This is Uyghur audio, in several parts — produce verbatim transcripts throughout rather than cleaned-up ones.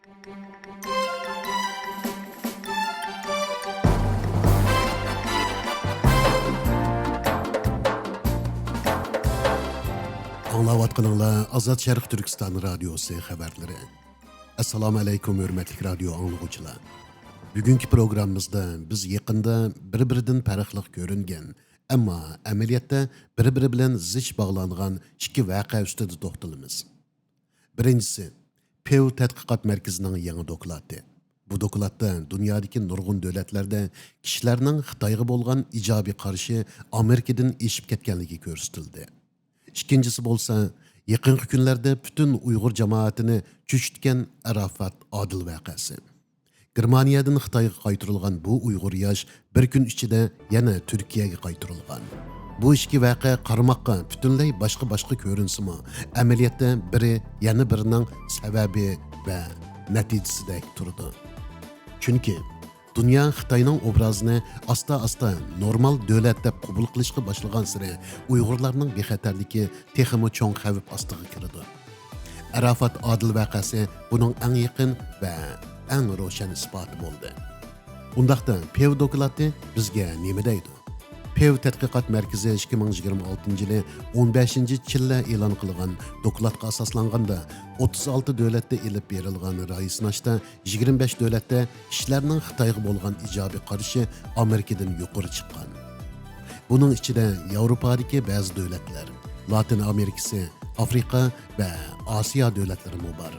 ئاڭلاۋاتقىنىڭلار ئازاد شەرق تۈركىستان رادىيوسى خەۋەرلىرى. ئەسسالامۇ ئەلەيكۇم، ھۆرمەتلىك رادىيو ئاڭلىغۇچىلار. بۈگۈنكى پروگراممىمىزدا بىز يېقىندا بىر-بىرىدىن پەرقلىق كۆرۈنگەن، ئەمما ئەمەلىيەتتە بىر-بىرى بىلەن زىچ باغلانغان ئىككى ۋەقە ئۈستىدە توختىلىمىز. بىرىنچىسى، پېۋ تەتقىقات مەركىزىنىڭ يېڭى دوكلاتى. بۇ دوكلاتتا دۇنيادىكى نۇرغۇن دۆلەتلەردە كىشىلەرنىڭ خىتايغا بولغان ئىجابىي قارىشى ئامېرىكىدىن ئېشىپ كەتكەنلىكى كۆرسىتىلدى. ئىككىنچىسى بولسا، يېقىنقى كۈنلەردە پۈتۈن ئۇيغۇر جامائىتىنى چۆچۈتكەن ئاراپات ئادىل ۋەقەسى. گېرمانىيەدىن خىتايغا قايتۇرۇلغان بۇ ئۇيغۇر ياش بىر كۈن ئىچىدە يەنە تۈركىيەگە قايتۇرۇلغان. بۇ ئىككى ۋەقە قارىماققا پۈتۈنلەي باشقا-باشقا كۆرۈنسىمۇ، ئەمەلىيەتتە بىرى يەنە بىرىنىڭ سەۋەبى ۋە نەتىجىسىدەك تۇرىدۇ. چۈنكى دۇنيا خىتاينىڭ ئوبرازىنى ئاستا-ئاستا نورمال دۆلەت دەپ قوبۇل قىلىشقا باشلىغانسېرى، ئۇيغۇرلارنىڭ بىخەتەرلىكى تېخىمۇ چوڭ خەۋپ ئاستىغا كىرىدۇ. ئاراپات ئادىل ۋەقەسى بۇنىڭ ئەڭ يېقىن ۋە ئەڭ روشەن ئىسپاتى بولدى. ئۇنداقتا، پېۋ دوكلاتى بىزگە نېمە دەيدۇ؟ پېۋ تەتقىقات مەركىزى ئىككى مىڭ يىگىرمە ئالتىنچى يىلى ئون بەشىنچى چىللە ئېلان قىلغان دوكلاتقا ئاساسلانغاندا، ئوتتۇز ئالتە دۆلەتتە ئېلىپ بېرىلغان رايى سىناشتا يىگىرمە بەش دۆلەتتە كىشىلەرنىڭ خىتايغا بولغان ئىجابىي قارىشى ئامېرىكىدىن يۇقىرى چىققان. بۇنىڭ ئىچىدە ياۋروپادىكى بەزى دۆلەتلەر، لاتىن ئامېرىكىسى، ئافرىقا ۋە ئاسىيا دۆلەتلىرىمۇ بار.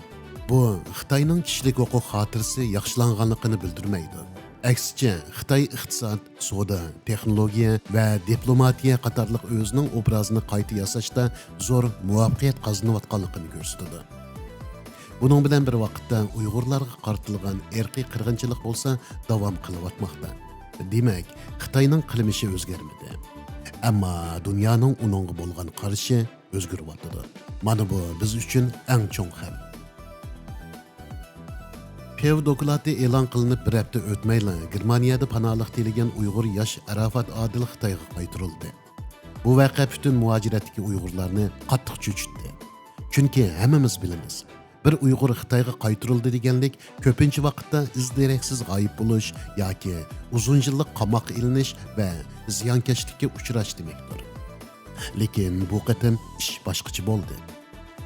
بۇ خىتاينىڭ كىشىلىك ھوقۇق خاتىرىسى ياخشىلانغانلىقىنى بىلدۈرمەيدۇ. ئەكسىچە، خىتاي ئىقتىساد، سودا، تېخنولوگىيە ۋە دىپلوماتىيە قاتارلىق ئۆزىنىڭ ئوبرازىنى قايتا ياساشتا زور مۇۋەپپەقىيەت قازىنىۋاتقانلىقىنى كۆرسىتىدۇ. بۇنىڭ بىلەن بىر ۋاقىتتا ئۇيغۇرلارغا قارىتىلغان ئىرقىي قىرغىنچىلىق بولسا داۋام قىلىۋاتماقتا. دېمەك، خىتاينىڭ قىلمىشى ئۆزگەرمىدى. ئەمما دۇنيانىڭ ئۇنىڭغا بولغان قارىشى ئۆزگىرىۋاتىدۇ. مانا بۇ بىز ئۈچۈن ئەڭ چوڭ خەۋپ. پېۋ دوكلاتى ئېلان قىلىنىپ بىر ھەپتە ئۆتمەيلا، گېرمانىيەدە پاناھلىق تىلىگەن ئۇيغۇر ياش ئاراپات ئادىل خىتايغا قايتۇرۇلدى. بۇ ۋەقە پۈتۈن مۇھاجىرەتتىكى ئۇيغۇرلارنى قاتتىق چۆچۈتتى. چۈنكى ھەممىمىز بىلىمىز، بىر ئۇيغۇر خىتايغا قايتۇرۇلدى دېگەنلىك كۆپىنچە ۋاقىتتا ئىز دېرەكسىز غايىب بولۇش ياكى ئۇزۇن يىللىق قاماققا ئېلىنىش ۋە زىيانكەشلىككە ئۇچراش دېمەكتۇر. لېكىن بۇ قېتىم ئىش باشقىچە بولدى.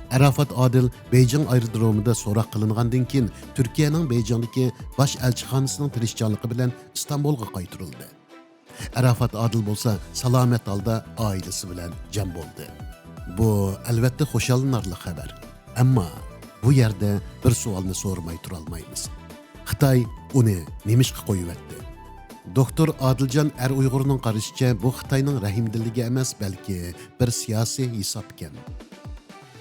ئاراپات ئادىل بېيجىڭ ئايرودرومىدا سوراق قىلىنغاندىن كېيىن، تۈركىيەنىڭ بېيجىڭدىكى باش ئەلچىخانىسىنىڭ تىرىشچانلىقى بىلەن ئىستانبۇلغا قايتۇرۇلدى. ئاراپات ئادىل بولسا سالامەت ھالدا ئائىلىسى بىلەن جەم بولدى. بۇ، ئەلۋەتتە، خۇشاللىنارلىق خەۋەر. ئەمما بۇ يەردە بىر سوئالنى سورىماي تۇرالمايمىز. خىتاي ئۇنى نېمىشقا قويۇۋەتتى؟ دوكتور ئادىلجان ئەر ئۇيغۇرنىڭ قارىشىچە، بۇ خىتاينىڭ رەھىمدىللىكى ئەمەس، بەلكى بىر سىياسىي ھېسابكەن.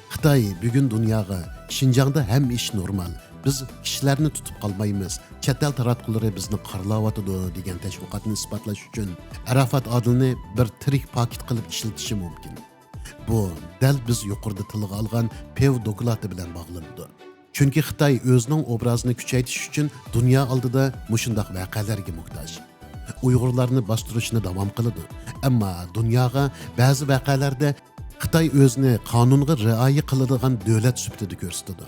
خىتاي بۈگۈن دۇنياغا «شىنجاڭدا ھەممە ئىش نورمال، بىز كىشىلەرنى تۇتۇپ قالمايمىز، چەت ئەل تاراتقۇلىرى بىزنى قارىلاۋاتىدۇ» دېگەن تەشۋىقاتنى ئىسپاتلاش ئۈچۈن ئاراپات ئادىلنى بىر تىرىك پاكىت قىلىپ ئىشلىتىشى مۇمكىن. بۇ دەل بىز يۇقىرىدا تىلغا ئالغان پېۋ دوكلاتى بىلەن باغلىنىدۇ. چۈنكى خىتاي ئۆزىنىڭ ئوبرازىنى كۈچەيتىش ئۈچۈن دۇنيا ئالدىدا مۇشۇنداق ۋەقەلەرگە موھتاج. ئۇيغۇرلارنى باستۇرۇشنى داۋام قىلىدۇ. ئەمما دۇنياغا بەزى ۋەقەلەردە خىتاي ئۆزىنى قانۇنغا رىئايە قىلىدىغان دۆلەت سۈپىتىدە كۆرسىتىدۇ.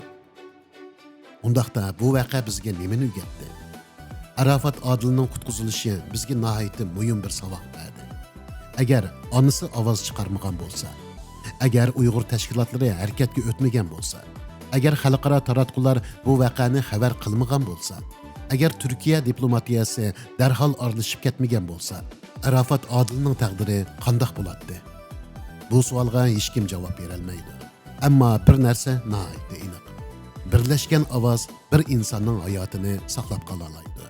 ئۇنداقتا بۇ ۋەقە بىزگە نېمىنى ئۆگەتتى؟ ئاراپات ئادىلنىڭ قۇتقۇزۇلۇشى بىزگە ناھايىتى مۇھىم بىر ساۋاق بەردى. ئەگەر ئانىسى ئاۋاز چىقارمىغان بولسا، ئەگەر ئۇيغۇر تەشكىلاتلىرى ھەرىكەتكە ئۆتمىگەن بولسا، ئەگەر خەلقئارا تاراتقۇلار بۇ ۋەقەنى خەۋەر قىلمىغان بولسا، ئەگەر تۈركىيە دىپلوماتىيەسى دەرھال ئارىلىشىپ كەتمىگەن بولسا، ئاراپات ئادىلنىڭ تەقدىرى قانداق بولاتتى؟ بۇ سوئالغا ھېچكىم جاۋاب بېرەلمەيدۇ. ئەمما بىر نەرسە ناھايىتى ئېنىق. بىرلەشكەن ئاۋاز بىر ئىنساننىڭ ھاياتىنى ساقلاپ قالالايدۇ.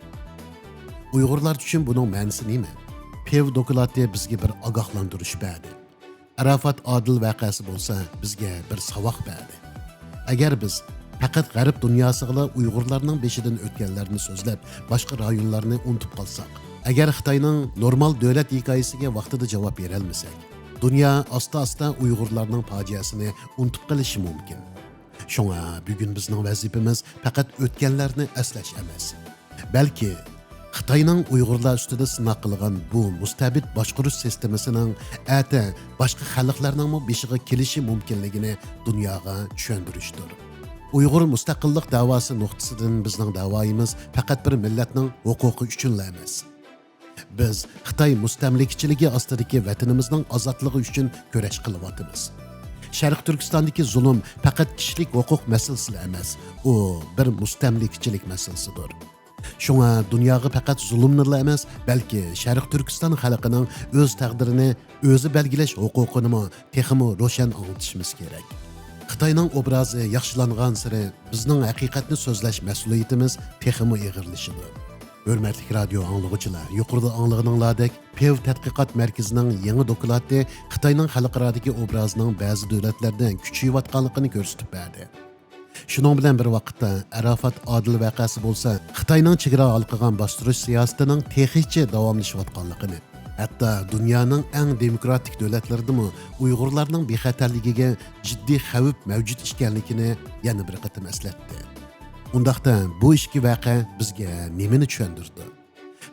ئۇيغۇرلار ئۈچۈن بۇنىڭ مەنىسى نېمە؟ پېۋ دوكلاتى بىزگە بىر ئاگاھلاندۇرۇش بەردى. ئاراپات ئادىل ۋەقەسى بولسا بىزگە بىر ساۋاق بەردى. ئەگەر بىز پەقەت غەرب دۇنياسىغىلا ئۇيغۇرلارنىڭ بېشىدىن ئۆتكەنلەرنى سۆزلەپ، باشقا رايونلارنى ئۇنتۇپ قالساق، ئەگەر خىتاينىڭ نورمال دۆلەت ھېكايىسىگە ۋاقتىدا جاۋاب بېرەلمىسەك، دۇنيا ئاستا-ئاستا ئۇيغۇرلارنىڭ پاجىئەسىنى ئۇنتۇپ قېلىشى مۇمكىن. شۇڭا بۈگۈن بىزنىڭ ۋەزىپىمىز پەقەت ئۆتكەنلەرنى ئەسلەش ئەمەس، بەلكى خىتاينىڭ ئۇيغۇرلار ئۈستىدە سىناق قىلغان بۇ مۇستەبىت باشقۇرۇش سىستېمىسىنىڭ ئەتە باشقا خەلقلەرنىڭمۇ بېشىغا كېلىشى مۇمكىنلىكىنى دۇنياغا چۈشەندۈرۈشتۇر. ئۇيغۇر مۇستەقىللىق دەۋاسى نۇقتىسىدىن بىزنىڭ دەۋايىمىز پەقەت بىر مىللەتنىڭ ھوقۇقى ئۈچۈنلا ئەمەس. بىز خىتاي مۇستەملىكىچىلىكى ئاستىدىكى ۋەتىنىمىزنىڭ ئازادلىقى ئۈچۈن كۈرەش قىلىۋاتىمىز. شەرقىي تۈركىستاندىكى زۇلۇم پەقەت كىشىلىك ھوقۇق مەسىلىسىلا ئەمەس، ئۇ بىر مۇستەملىكىچىلىك مەسىلىسىدۇر. شۇڭا دۇنياغا پەقەت زۇلۇمنىلا ئەمەس، بەلكى شەرقىي تۈركىستان خەلقىنىڭ ئۆز تەقدىرىنى ئۆزى بەلگىلەش ھوقۇقىنىمۇ تېخىمۇ روشەن ئاڭلىتىشىمىز كېرەك. خىتاينىڭ ئوبرازى ياخشىلانغانسېرى بىزنىڭ ھەقىقەتنى سۆزلەش مەسئۇلىيىتىمىز تېخىمۇ ئېغىرلىشىدۇ. ھۆرمەتلىك رادىيو ئاڭلىغۇچىلار، يۇقىرىدا ئاڭلىغىنىڭلاردەك، پېۋ تەتقىقات مەركىزىنىڭ يېڭى دوكلاتى خىتاينىڭ خەلقئارادىكى ئوبرازىنىڭ بەزى دۆلەتلەردە كۈچىيىۋاتقانلىقىنى كۆرسىتىپ بەردى. شۇنىڭ بىلەن بىر ۋاقىتتا، ئاراپات ئادىل ۋەقەسى بولسا خىتاينىڭ چېگرا ھالقىغان باستۇرۇش سىياسىتىنىڭ تېخىچە داۋاملىشىۋاتقانلىقىنى، ھەتتا دۇنيانىڭ ئەڭ دېموكراتىك دۆلەتلىرىدىمۇ ئۇيغۇرلارنىڭ بىخەتەرلىكىگە جىددىي خەۋپ مەۋجۇت ئىكەنلىكىنى يەنە بىر قېتىم ئەسلەتتى. ئۇنداقتا، بۇ ئىككى ۋەقە بىزگە نېمىنى چۈشەندۈرىدۇ؟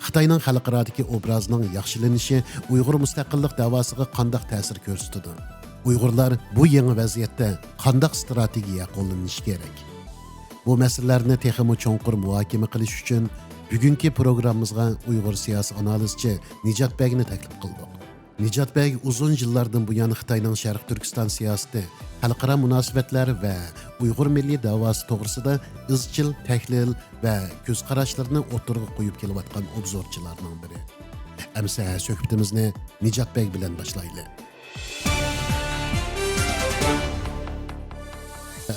خىتاينىڭ خەلقئارادىكى ئوبرازىنىڭ ياخشىلىنىشى ئۇيغۇر مۇستەقىللىق دەۋاسىغا قانداق تەسىر كۆرسىتىدۇ؟ ئۇيغۇرلار بۇ يېڭى ۋەزىيەتتە قانداق ئىستراتېگىيە قوللىنىشى كېرەك؟ بۇ مەسىلىلەرنى تېخىمۇ چوڭقۇر مۇھاكىمە قىلىش ئۈچۈن بۈگۈنكى پروگراممىمىزغا ئۇيغۇر سىياسىي ئانالىزچى نىجات بەگنى تەكلىپ قىلدۇق. نىجات بەگ ئۇزۇن يىللاردىن بۇيان خىتاينىڭ شەرقىي تۈركىستان سىياسىتى، خەلقئارا مۇناسىۋەتلەر ۋە ئۇيغۇر مىللىي دەۋاسى توغرىسىدا ئىزچىل تەھلىل ۋە كۆز قاراشلىرىنى ئوتتۇرىغا قويۇپ كېلىۋاتقان ئوبزورچىلارنىڭ بىرى. ئەمسە سۆھبىتىمىزنى نىجات بەگ بىلەن باشلايلى.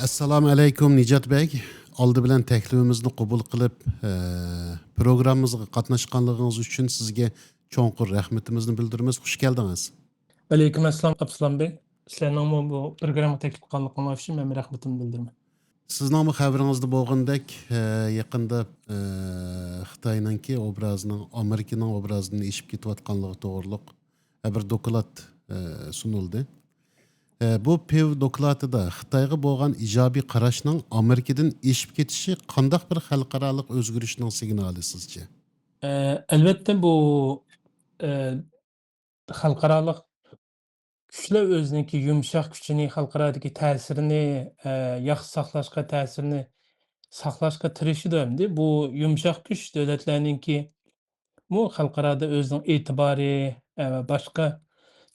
ئەسسالامۇ ئەلەيكۇم، نىجات بەگ. ئالدى بىلەن تەكلىپىمىزنى قوبۇل قىلىپ، ئە، پروگراممىمىزغا قاتناشقانلىقىڭىز ئۈچۈن سىزگە چوڭقۇر رەھمىتىمىزنى بىلدۈرىمىز. خۇش كەلدىڭىز. ۋەئەلەيكۇم ئەسسالام، ئابسالام بەگ. سىلەرنىڭمۇ بۇ پروگراممىغا تەكلىپ قىلغانلىقىڭلار ئۈچۈن مەن رەھمىتىمنى بىلدۈرىمەن. سىزنىڭمۇ خەۋىرىڭىزدە بولغىنىدەك، ئە، يېقىندا، ئە، خىتاينىڭكى ئوبرازىنىڭ ئامېرىكىنىڭ ئوبرازىدىن ئېشىپ كېتىۋاتقانلىقى توغرۇلۇق، ئە، بىر دوكلات، ئە، سۇنۇلدى. ئە، بۇ پېۋ دوكلاتىدا خىتايغا بولغان ئىجابىي قاراشنىڭ ئامېرىكىدىن ئېشىپ كېتىشى قانداق بىر خەلقئارالىق ئۆزگىرىشنىڭ سىگنالى سىزچە؟ ئە، ئەلۋەتتە، بۇ، ئە، خەلقئارالىق كۈچلەر ئۆزىنىڭكى يۇمشاق كۈچىنى، خەلقئارادىكى تەسىرىنى، ئە، ياخشى ساقلاشقا، تەسىرىنى ساقلاشقا تىرىشىدۇ ئەمدى. بۇ يۇمشاق كۈچ دۆلەتلەرنىڭكىمۇ خەلقئارادا ئۆزىنىڭ ئېتىبارى، ئە، ۋە باشقا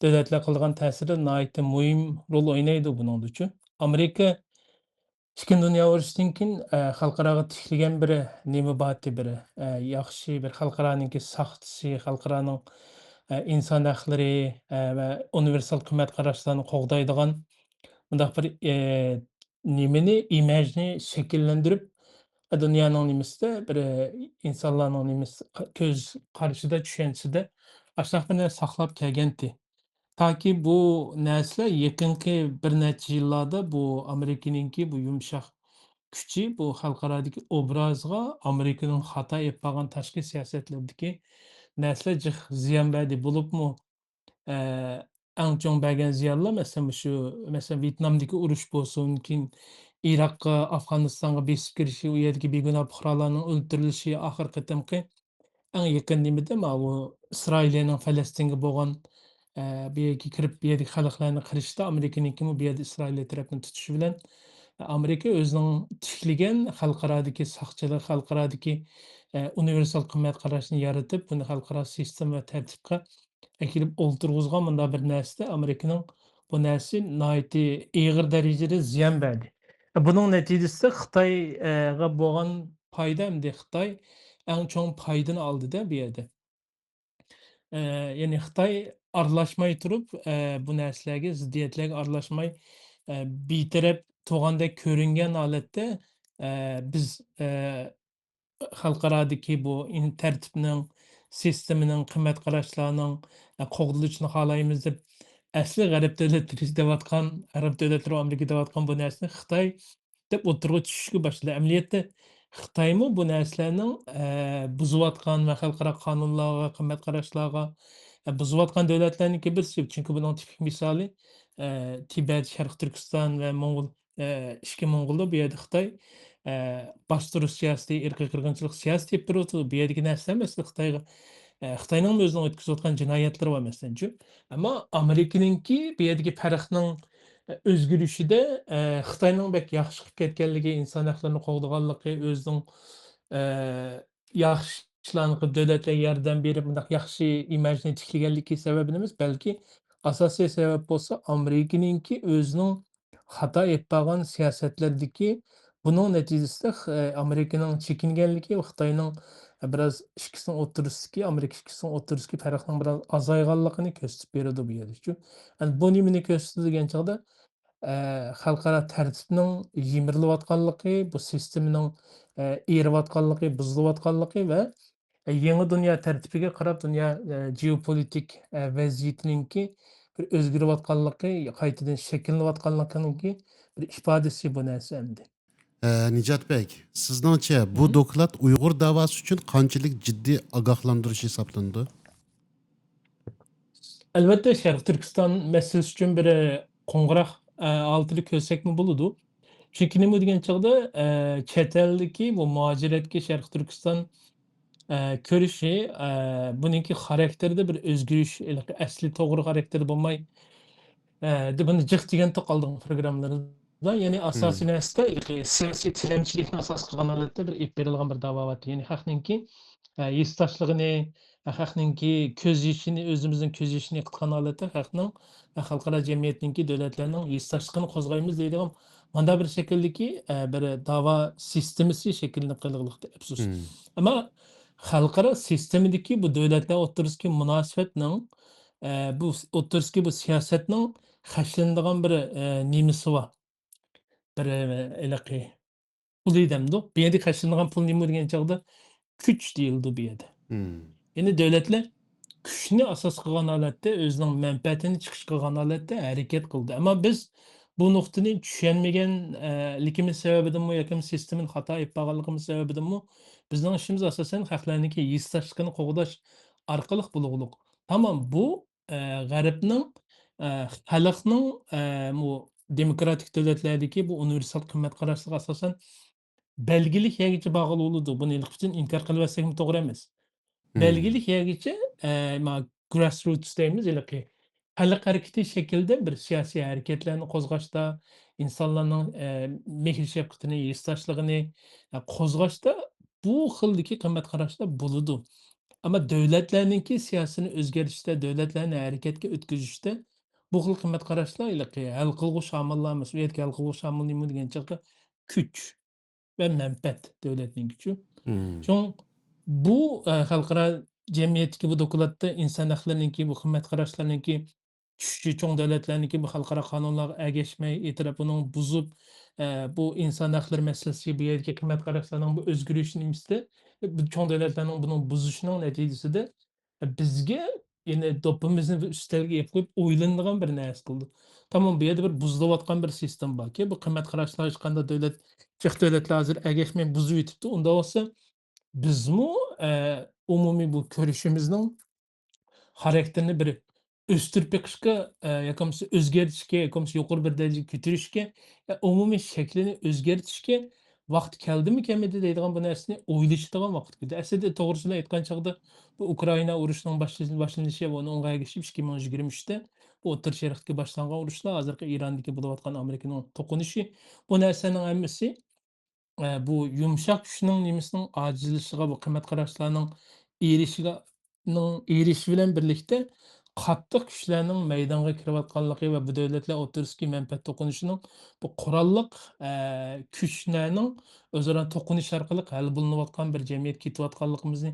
دۆلەتلەر قىلىدىغان تەسىرىدە ناھايىتى مۇھىم رول ئوينايدۇ بۇنىڭدا ئۈچۈن. ئامېرىكا ئىككىنچى دۇنيا ئۇرۇشىدىن كېيىن، ئە، خەلقئاراغا تىكلىگەن بىر نېمە بارتى، بىر، ئە، ياخشى بىر خەلقئارانىڭكى ساقچىسى، خەلقئارانىڭ، ئە، ئىنسان ھەقلىرى، ئە، ۋە ئۇنىۋېرسال قىممەت قاراشلارنى قوغدايدىغان مۇنداق بىر، ئە، نېمىنى، ئىماژنى شەكىللەندۈرۈپ، دۇنيانىڭ نېمىسىدە بىر، ئە، ئىنسانلارنىڭ نېمىسى، كۆز قارىشىدا، چۈشەنچىسىدە ئاشۇنداق بىر نەرسە ساقلاپ كەلگەنتى. تاكى بۇ نەرسىلەر يېقىنقى بىر نەچچە يىللاردا بۇ ئامېرىكىنىڭكى بۇ يۇمشاق كۈچى، بۇ خەلقئارادىكى ئوبرازىغا ئامېرىكىنىڭ خاتا ئېلىپ بارغان تاشقى سىياسەتلىرىدىكى نەرسىلەر جىق زىيان بەردى. بولۇپمۇ، ئە، ئەڭ چوڭ بەرگەن زىيانلار، مەسىلەن، مۇشۇ، مەسىلەن، ۋيېتنامدىكى ئۇرۇش بولسۇن، كېيىن ئىراققا، ئافغانىستانغا بېسىپ كىرىشى، ئۇ يەردىكى بىگۇناھ پۇقرالارنىڭ ئۆلتۈرۈلۈشى، ئاخىرقى قېتىمقى ئەڭ يېقىن نېمىدە، ماۋۇ ئىسرائىلىيەنىڭ فەلەستىنگە بولغان، ئە، بۇ يەرگە كىرىپ، بۇ يەردىكى خەلقلەرنى قىرىشتا، ئامېرىكىنىڭكىمۇ بۇ يەردە ئىسرائىلىيە تەرەپنى تۇتۇشى بىلەن، ئامېرىكا ئۆزىنىڭ تىكلىگەن خەلقئارادىكى ساقچىلىق، خەلقئارادىكى، ئە، ئۇنىۋېرسال قىممەت قاراشنى يارىتىپ، بۇنى خەلقئارا سىستېما ۋە تەرتىپكە ئەكېلىپ ئولتۇرغۇزغان مۇنداق بىر نەرسىدە، ئامېرىكىنىڭ بۇ نەرسىسى ناھايىتى ئېغىر دەرىجىدە زىيان بەردى. بۇنىڭ نەتىجىسىدە خىتايغا بولغان پايدا، ئەمدى خىتاي ئەڭ چوڭ پايدىنى ئالدىدە بۇ يەردە. ئە، يەنى خىتاي ئارىلاشماي تۇرۇپ، ئە، بۇ نەرسىلەرگە، زىددىيەتلەرگە ئارىلاشماي، ئە، بىتەرەپ تۇرغاندەك كۆرۈنگەن ھالەتتە، ئە، بىز، ئە، خەلقئارادىكى بۇ ئىن-، تەرتىپنىڭ، سىستېمىنىڭ، قىممەت قاراشلارنىڭ، ئە، قوغدىلىشىنى خالايمىز دەپ، ئەسلى غەرب دۆلەتلىرى دەۋاتقان، غەرب دۆلەتلىرى، ئامېرىكا دەۋاتقان بۇ نەرسىنى خىتاي دەپ ئوتتۇرىغا چۈشۈشكە باشلىدى. ئەمەلىيەتتە خىتايمۇ بۇ نەرسىلەرنىڭ، ئە، بۇزۇۋاتقان ۋە خەلقئارا قانۇنلارغا، قىممەت قاراشلارغا، ئە، بۇزۇۋاتقان دۆلەتلەرنىڭكى بىرسى. چۈنكى بۇنىڭ تىپىك مىسالى، ئە، تىبەت، شەرقىي تۈركىستان ۋە موڭغۇل، ئە، ئىچكى موڭغۇلدا بۇ يەردە خىتاي، ئە، باستۇرۇش سىياسىتى، ئىرقىي قىرغىنچىلىق سىياسىتى ئېلىپ بېرىۋاتىدۇ. بۇ يەردىكى نەرسىلەر مەسىلەن خىتايغا، ئە، خىتاينىڭمۇ ئۆزىنىڭ ئۆتكۈزۈۋاتقان جىنايەتلىرى بار مەسىلەنچۇ. ئەمما ئامېرىكىنىڭكى بۇ يەردىكى پەرقنىڭ ئۆزگىرىشىدە، ئە، خىتاينىڭ بەك ياخشى قىلىپ كەتكەنلىكى، ئىنسان ھەقلىرىنى قوغدىغانلىقى، ئۆزىنىڭ، ئە، ياخشى ئىشلارنى قىلىپ، دۆلەتلەرگە ياردەم بېرىپ، مۇنداق ياخشى ئىماژنى تىكلىگەنلىكى سەۋەبىدىن ئەمەس، بەلكى ئاساسىي سەۋەب بولسا ئامېرىكىنىڭكى ئۆزىنىڭ خاتا ئېلىپ بارغان سىياسەتلىرىدىكى، بۇنىڭ نەتىجىسىدە خ-، ئامېرىكىنىڭ چېكىنگەنلىكى ۋە خىتاينىڭ بىراز ئىككىسىنىڭ ئوتتۇرىسىدىكى، ئامېرىكا ئىككىسىنىڭ ئوتتۇرىسىدىكى پەرقنىڭ بىراز ئازايغانلىقىنى كۆرسىتىپ بېرىدۇ بۇ يەردىچۇ. يەنى بۇ نېمىنى كۆرسىتىدۇ دېگەن چاغدا، ئە، خەلقئارا تەرتىپنىڭ يىمىرىلىۋاتقانلىقى، بۇ سىستېمىنىڭ، ئە، ئېرىۋاتقانلىقى، بۇزۇلۇۋاتقانلىقى ۋە، ئە، يېڭى دۇنيا تەرتىپىگە قاراپ دۇنيا، ئە، جېئوپولىتىك، ئە، ۋەزىيىتىنىڭكى بىر ئۆزگىرىۋاتقانلىقى، قايتىدىن شەكىللىنىۋاتقانلىقىنىڭكى بىر ئىپادىسى بۇ نەرسە ئەمدى. ئە، نىجات بەگ، سىزنىڭچە بۇ مم. دوكلات ئۇيغۇر داۋاسى ئۈچۈن قانچىلىك جىددىي ئاگاھلاندۇرۇش ھېسابلىنىدۇ؟ ئەلۋەتتە، شەرقىي تۈركىستان مەسىلىسى ئۈچۈن بىر قوڭغۇراق، ئە، ھالىتىدە كۆرسەكمۇ بولىدۇ. چۈنكى نېمە دېگەن چاغدا، ئە، چەت ئەلدىكى بۇ مۇھاجىرەتكە شەرقىي تۈركىستان، ئە، كىرىشى، ئە، بۇنىڭكى خاراكتېرىدا بىر ئۆزگىرىش، ھېلىقى ئەسلى توغرا خاراكتېرى بولماي، ئە، دە-، بۇنى جىق دېگەن توق ئالدىنقى پروگراممىلىرىدا. يەنى ئاساسىي مم. نەرسىدە، ھېلىقى سىياسىي تىلەمچىلىكنى ئاساس قىلغان ھالەتتە بىر ئېلىپ بېرىلغان بىر داۋا بار. يەنى خەقنىڭكى، ئە، ھېسداشلىقىنى، خەقنىڭكى كۆز يېشىنى، ئۆزىمىزنىڭ كۆز يېشىنى ئېقىتقان ھالەتتە خەقنىڭ، خەلقئارا جەمئىيەتنىڭكى، دۆلەتلەرنىڭ ھېسداشلىقىنى قوزغايمىز دەيدىغان مانداق بىر شەكىلدىكى، ئە، بىر داۋا سىستېمىسى شەكىللىنىپ قېلىغلىقتا، ئەپسۇس. مم. ئەمما خەلقئارا سىستېمىدىكى بۇ دۆلەتلەر ئوتتۇرىسىدىكى مۇناسىۋەتنىڭ، ئە، بۇ س-، ئوتتۇرىسىدىكى بۇ سىياسەتنىڭ خەجلىنىدىغان بىر، ئە، نېمىسى بار. بىر، ئە، ھېلىقى پۇلى دەمدۇق. بۇ يەردە خەجلىنىدىغان پۇل نېمە دېگەن چاغدا كۈچ دېيىلىدۇ بۇ يەردە. مم. يەنى دۆلەتلەر كۈچنى ئاساس قىلغان ھالەتتە، ئۆزىنىڭ مەنپەئەتىنى چىقىش قىلغان ھالەتتە ھەرىكەت قىلدى. ئەمما بىز بۇ نۇقتىنى چۈشەنمىگەن، ئە، لىكىمىز سەۋەبىدىنمۇ ياكى سىستېمىنى خاتا ئېلىپ بارغانلىقىمىز سەۋەبىدىنمۇ بىزنىڭ ئىشىمىز ئاساسەن خەقلەرنىڭكى ھېسداشلىقىنى قوغداش ئارقىلىق بولغۇلۇق. تامام بۇ، ئە، غەربنىڭ، ئە، خەلقنىڭ، ئە، بۇ دېموكراتىك دۆلەتلەردىكى بۇ ئۇنىۋېرسال قىممەت قاراشلىرىغا ئاساسەن بەلگىلىك يەرگىچە بارغىلى بولىدۇ. بۇنى ھېلىقى پۈتۈن ئىنكار قىلىۋەتسەكمۇ توغرا ئەمەس. مم. بەلگىلىك يەرگىچە، ئە، ما، grassroots دەيمىز، ھېلىقى خەلق ھەرىكىتى شەكلىدە بىر سىياسىي ھەرىكەتلەرنى قوزغاشتا، ئىنسانلارنىڭ، ئە، مېھىر-شەپقىتىنى، ھېسداشلىقىنى، ئە، قوزغاشتا بۇ خىلدىكى قىممەت قاراشلار بولىدۇ. ئەمما دۆلەتلەرنىڭكى سىياسىتىنى ئۆزگەرتىشتە، دۆلەتلەرنى ھەرىكەتكە ئۆتكۈزۈشتە بۇ خىل قىممەت قاراشلار ھېلىقى ھەل قىلغۇچ ئامىللار ئەمەس. ئۇ يەردىكى ھەل قىلغۇچ ئامىل نېمە دېگەن چاغدا كۈچ ۋە مەنپەئەت دۆلەتنىڭكىچۇ. مم. شۇڭ بۇ، ئە، خەلقئارا جەمئىيەتتىكى بۇ دوكلاتتا ئىنسان ھەقلىرىنىڭكى، بۇ قىممەت قاراشلارنىڭكى چۈشۈشى، چوڭ دۆلەتلەرنىڭكى بۇ خەلقئارا قانۇنلارغا ئەگەشمەي، ئېتىراپ بۇنىڭ بۇزۇپ، ئە، بۇ ئىنسان ھەقلىرى مەسىلىسى، بۇ يەردىكى قىممەت قاراشلارنىڭ بۇ ئۆزگىرىشى نېمىسىدە، بۇ چوڭ دۆلەتلەرنىڭ بۇنىڭ بۇزۇشىنىڭ نەتىجىسىدە، ئە، بىزگە يەنە دوپپىمىزنى بىر ئۈستەلگە ئېلىپ قويۇپ ئويلىنىدىغان بىر نەرسە قىلىدۇ. تامام بۇ يەردە بىر بۇزۇلۇۋاتقان بىر سىستېما باركى، بۇ قىممەت قاراشلار ھېچقانداق دۆلەت، جىق دۆلەتلەر ھازىر ئەگەشمەي بۇزۇۋېتىپتۇ. ئۇنداق بولسا بىزمۇ، ئە، ئومۇمىي بۇ كۆرۈشىمىزنىڭ خاراكتېرىنى بىر ئۆستۈرۈپ بېقىشقا، ئە، ياكى بولمىسا ئۆزگەرتىشكە، ياكى بولمىسا يۇقىرى بىر دەرىجىگە كۆتۈرۈشكە، ئە، ئومۇمىي شەكلىنى ئۆزگەرتىشكە ۋاقتى كەلدىمۇ كەلمىدى دەيدىغان بۇ نەرسىنى ئويلىشىدىغان ۋاقىت كەلدى. ئەسلىدە توغرىسىنى ئېيتقان چاغدا بۇ ئۇكرائىنا ئۇرۇشىنىڭ باشلىنىشى، باشلىنىشى ۋە ئۇنىڭغا ئەگىشىپ ئىككى مىڭ يىگىرمە ئۈچتە بۇ ئوتتۇرا شەرقتىكى باشلانغان ئۇرۇشلار، ھازىرقى ئىراندىكى بولۇۋاتقان ئامېرىكىنىڭ توقۇنۇشى، بۇ نەرسىنىڭ ھەممىسى ئە، بۇ يۇمشاق كۈچنىڭ نېمىسىنىڭ ئاجىزلىشىشىغا، بۇ قىممەت قاراشلارنىڭ ئېرىشىگە-، نىڭ ئېرىشىشى بىلەن بىرلىكتە، قاتتىق كۈچلەرنىڭ مەيدانغا كىرىۋاتقانلىقى ۋە بۇ دۆلەتلەر ئوتتۇرىسىدىكى مەنپەئەت توقۇنۇشىنىڭ بۇ قوراللىق، ئە، كۈچلەرنىڭ ئۆزئارا توقۇنۇش ئارقىلىق ھەل بولۇنۇۋاتقان بىر جەمئىيەتكە كېتىۋاتقانلىقىمىزنى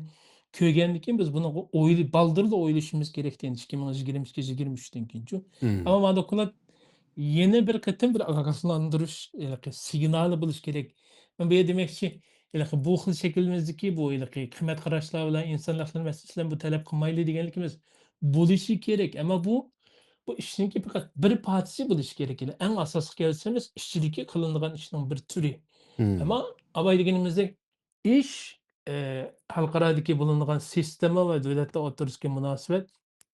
كۆرگەندىن كېيىن، بىز بۇنىڭغا ئويلا-، بالدۇرلا ئويلىشىمىز كېرەك، ئىككى مىڭ يىگىرمە ئىككى، يىگىرمە ئۈچتىن كېيىنچۇ. مم. ئەمما مانا دوكلات يەنە بىر قېتىم بىر ئاگاھلاندۇرۇش، ھېلىقى سىگنالى بولۇشى كېرەك. مەن بۇ يەردە دېمەكچى، ھېلىقى بۇ خىل شەكلىمىزدىكى بۇ ھېلىقى قىممەت قاراشلار بىلەن ئىنسان ھەقلىرى مەسىلىسى بىلەن بۇ تەلەپ قىلمايلى دېگەنلىكىمىز بولۇشى كېرەك. ئەمما بۇ، بۇ ئىشنىڭكى پەقەت بىر پارچىسى بولۇشى كېرەك. ئەڭ ئاساسلىق كەلسىمىز ئىچىدىكى قىلىنىدىغان ئىشنىڭ بىر تۈرى. مم. ئەمما ئاباي دېگىنىمىزدەك ئىش، ئە، خەلقئارادىكى بولۇنىدىغان سىستېما ۋە دۆلەتلەر ئوتتۇرىسىدىكى مۇناسىۋەت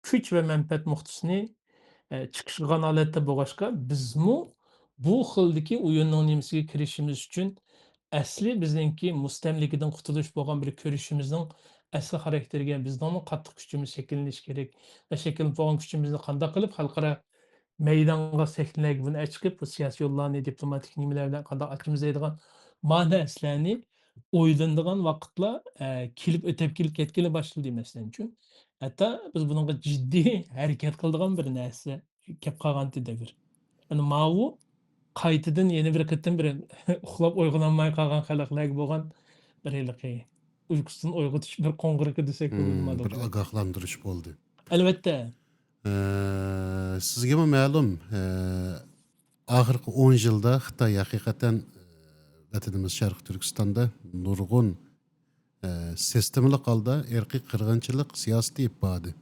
كۈچ ۋە مەنپەئەت نۇقتىسىنى، ئە، چىقىش قىلغان ھالەتتە بولغاچقا، بىزمۇ بۇ خىلدىكى ئويۇننىڭ نېمىسىگە كىرىشىمىز ئۈچۈن ئەسلى بىزنىڭكى مۇستەملىكىدىن قۇتۇلۇش بولغان بىر كۈرىشىمىزنىڭ ئەسلى خاراكتېرىگە بىزنىڭمۇ قاتتىق كۈچىمىز شەكىللىنىشى كېرەك. ۋە شەكىللىنىپ بولغان كۈچىمىزنى قانداق قىلىپ خەلقئارا مەيدانغا، سەھنىلەرگە بۇنى ئەچىقىپ، بۇ سىياسىي يوللارنى، دىپلوماتىك نېمىلەر بىلەن قانداق ئاچىمىز دەيدىغان ما نەرسىلەرنى ئويلىنىدىغان ۋاقىتلار، ئە، كېلىپ ئۆتەپ كېلىپ كەتكىلى باشلىدى، مەسىلەنچۇ. ھەتتا بىز بۇنىڭغا جىددىي ھەرىكەت قىلىدىغان بىر نەرسە كەپ قالغانتى دەۋر. يەنى ماۋۇ قايتىدىن يەنە بىر قېتىم بىر ئۇخلاپ ئويغىنالماي قالغان خەلقلەرگە بولغان بىر ھېلىقى ئۇيقۇسىدىن ئويغىتىش بىر قوڭغۇرىقى دېسەك بولىدۇ، بىر ئاگاھلاندۇرۇش بولدى. ئەلۋەتتە. ئە، سىزگىمۇ مەلۇم، ئە، ئاخىرقى ئون يىلدا خىتاي ھەقىقەتەن، ئە، ۋەتىنىمىز شەرقىي تۈركىستاندا نۇرغۇن، ئە، سىستېمىلىق ھالدا ئىرقىي قىرغىنچىلىق سىياسىتى ئېلىپ باردى.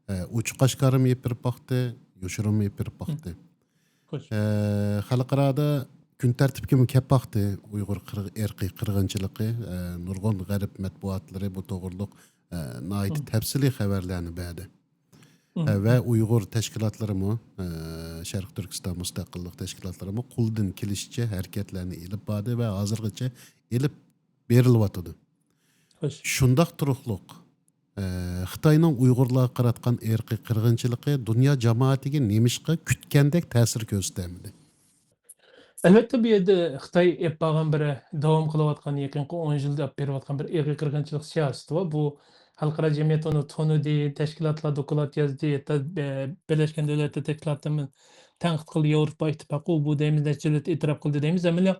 ئە، ئوچۇق ئاشكارىمۇ ئېلىپ بېرىپ باقتى، يوشۇرۇنمۇ ئېلىپ بېرىپ باقتى. ئە، خەلقئارادا كۈن تەرتىپكىمۇ كەپ باقتى ئۇيغۇر قىرغ-، ئىرقىي قىرغىنچىلىقى. ئە، نۇرغۇن غەرب مەتبۇئاتلىرى بۇ توغرۇلۇق، ئە، ناھايىتى تەپسىلىي خەۋەرلەرنى بەردى. ئە، ۋە ئۇيغۇر تەشكىلاتلىرىمۇ، ئە، شەرقىي تۈركىستان مۇستەقىللىق تەشكىلاتلىرىمۇ قولىدىن كېلىشىچە ھەرىكەتلەرنى ئېلىپ باردى ۋە ھازىرغىچە ئېلىپ بېرىلىۋاتىدۇ. خوش. شۇنداق تۇرۇقلۇق، ئە، خىتاينىڭ ئۇيغۇرلارغا قاراتقان ئىرقىي قىرغىنچىلىقى دۇنيا جامائىتىگە نېمىشقا كۈتكەندەك تەسىر كۆرسىتەلمىدى؟ ئەلۋەتتە، بۇ يەردە خىتاي ئېلىپ بارغان بىر، داۋام قىلىۋاتقان، يېقىنقى ئون يىلدا ئېلىپ بېرىۋاتقان بىر ئىرقىي قىرغىنچىلىق سىياسىتى بار. بۇ خەلقئارا جەمئىيەت ئۇنى تونۇدى، تەشكىلاتلار دوكلات يازدى، ھەتتا بە-، بىرلەشكەن دۆلەتلەر تەشكىلاتىمۇ تەنقىد قىلدى، ياۋروپا ئىتتىپاقى ئۇ بۇ دەيمىز، نەچچە دۆلەت ئېتىراپ قىلدى دەيمىز. ئەمەلىيەت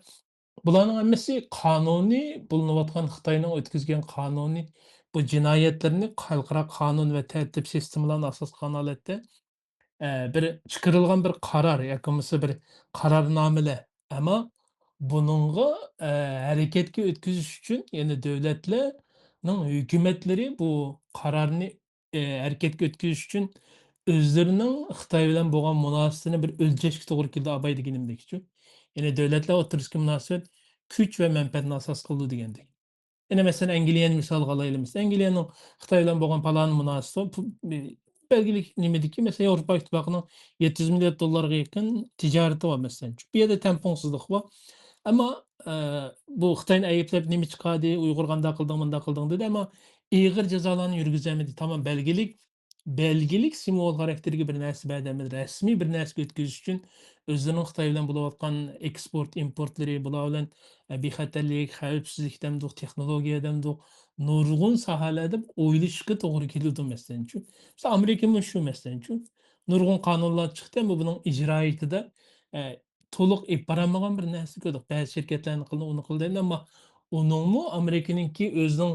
بۇلارنىڭ ھەممىسى قانۇنىي بولۇنۇۋاتقان، خىتاينىڭ ئۆتكۈزگەن قانۇنىي بۇ جىنايەتلىرىنى خەلقئارا قانۇن ۋە تەرتىپ سىستېمىلارنى ئاساس قىلغان ھالەتتە، ئە، بىر چىقىرىلغان بىر قارار ياكى بولمىسا بىر قارارنامىلەر. ئەمما بۇنىڭغا، ئە، ھەرىكەتكە ئۆتكۈزۈش ئۈچۈن، يەنى دۆلەتلەرنىڭ ھۆكۈمەتلىرى بۇ قارارنى، ئە، ھەرىكەتكە ئۆتكۈزۈش ئۈچۈن ئۆزلىرىنىڭ خىتاي بىلەن بولغان مۇناسىۋىتىنى بىر ئۆلچەشكە توغرا كېلىدۇ، ئاباي دېگىنىمدەكچۇ. يەنى دۆلەتلەر ئوتتۇرىسىدىكى مۇناسىۋەت كۈچ ۋە مەنپەئەتنى ئاساس قىلىدۇ دېگەندەك. يەنە مەسىلەن، ئەنگلىيەنى مىسالغا ئالايلى. مەسىلەن، ئەنگلىيەنىڭ خىتاي بىلەن بولغان پالان مۇناسىۋىتى، پۇ-، بەلگىلىك نېمىدىكى، مەسىلەن، ياۋروپا ئىتتىپاقىنىڭ يەتتە يۈز مىليارد دوللارغا يېقىن تىجارىتى بار، مەسىلەن. بۇ يەردە تەڭپۇڭسىزلىق بار. ئەمما، ئە، بۇ خىتاينى ئەيىبلەپ نېمە چىقاردى، ئۇيغۇرغا ئانداق قىلدىڭ، مۇنداق قىلدىڭ دېدى، ئەمما ئېغىر جازالارنى يۈرگۈزەلمىدى. تامام بەلگىلىك، بەلگىلىك سىمۋول خاراكتېرىگە بىر نەرسە بەردى، ئەمما رەسمىي بىر نەرسىگە ئۆتكۈزۈش ئۈچۈن ئۆزلىرىنىڭ خىتاي بىلەن بولۇۋاتقان ئېكسپورت، ئىمپورتلىرى، بۇلار بىلەن، ئە، بىخەتەرلىك، خەۋپسىزلىك دەمدۇق، تېخنولوگىيە دەمدۇق، نۇرغۇن ساھەلەردە ئويلىشىشقا توغرا كېلىدۇ، مەسىلەنچۇ. مىسال، ئامېرىكىمۇ شۇ، مەسىلەنچۇ. نۇرغۇن قانۇنلار چىقتى، ئەمما بۇنىڭ ئىجرائىيىتىدە، ئە، تولۇق ئېلىپ بارالمىغان بىر نەرسە كۆردۇق. بەزى شىركەتلەرنى قىلدى، ئۇنى قىلدى، ئەمما ئۇنىڭمۇ ئامېرىكىنىڭكى ئۆزىنىڭ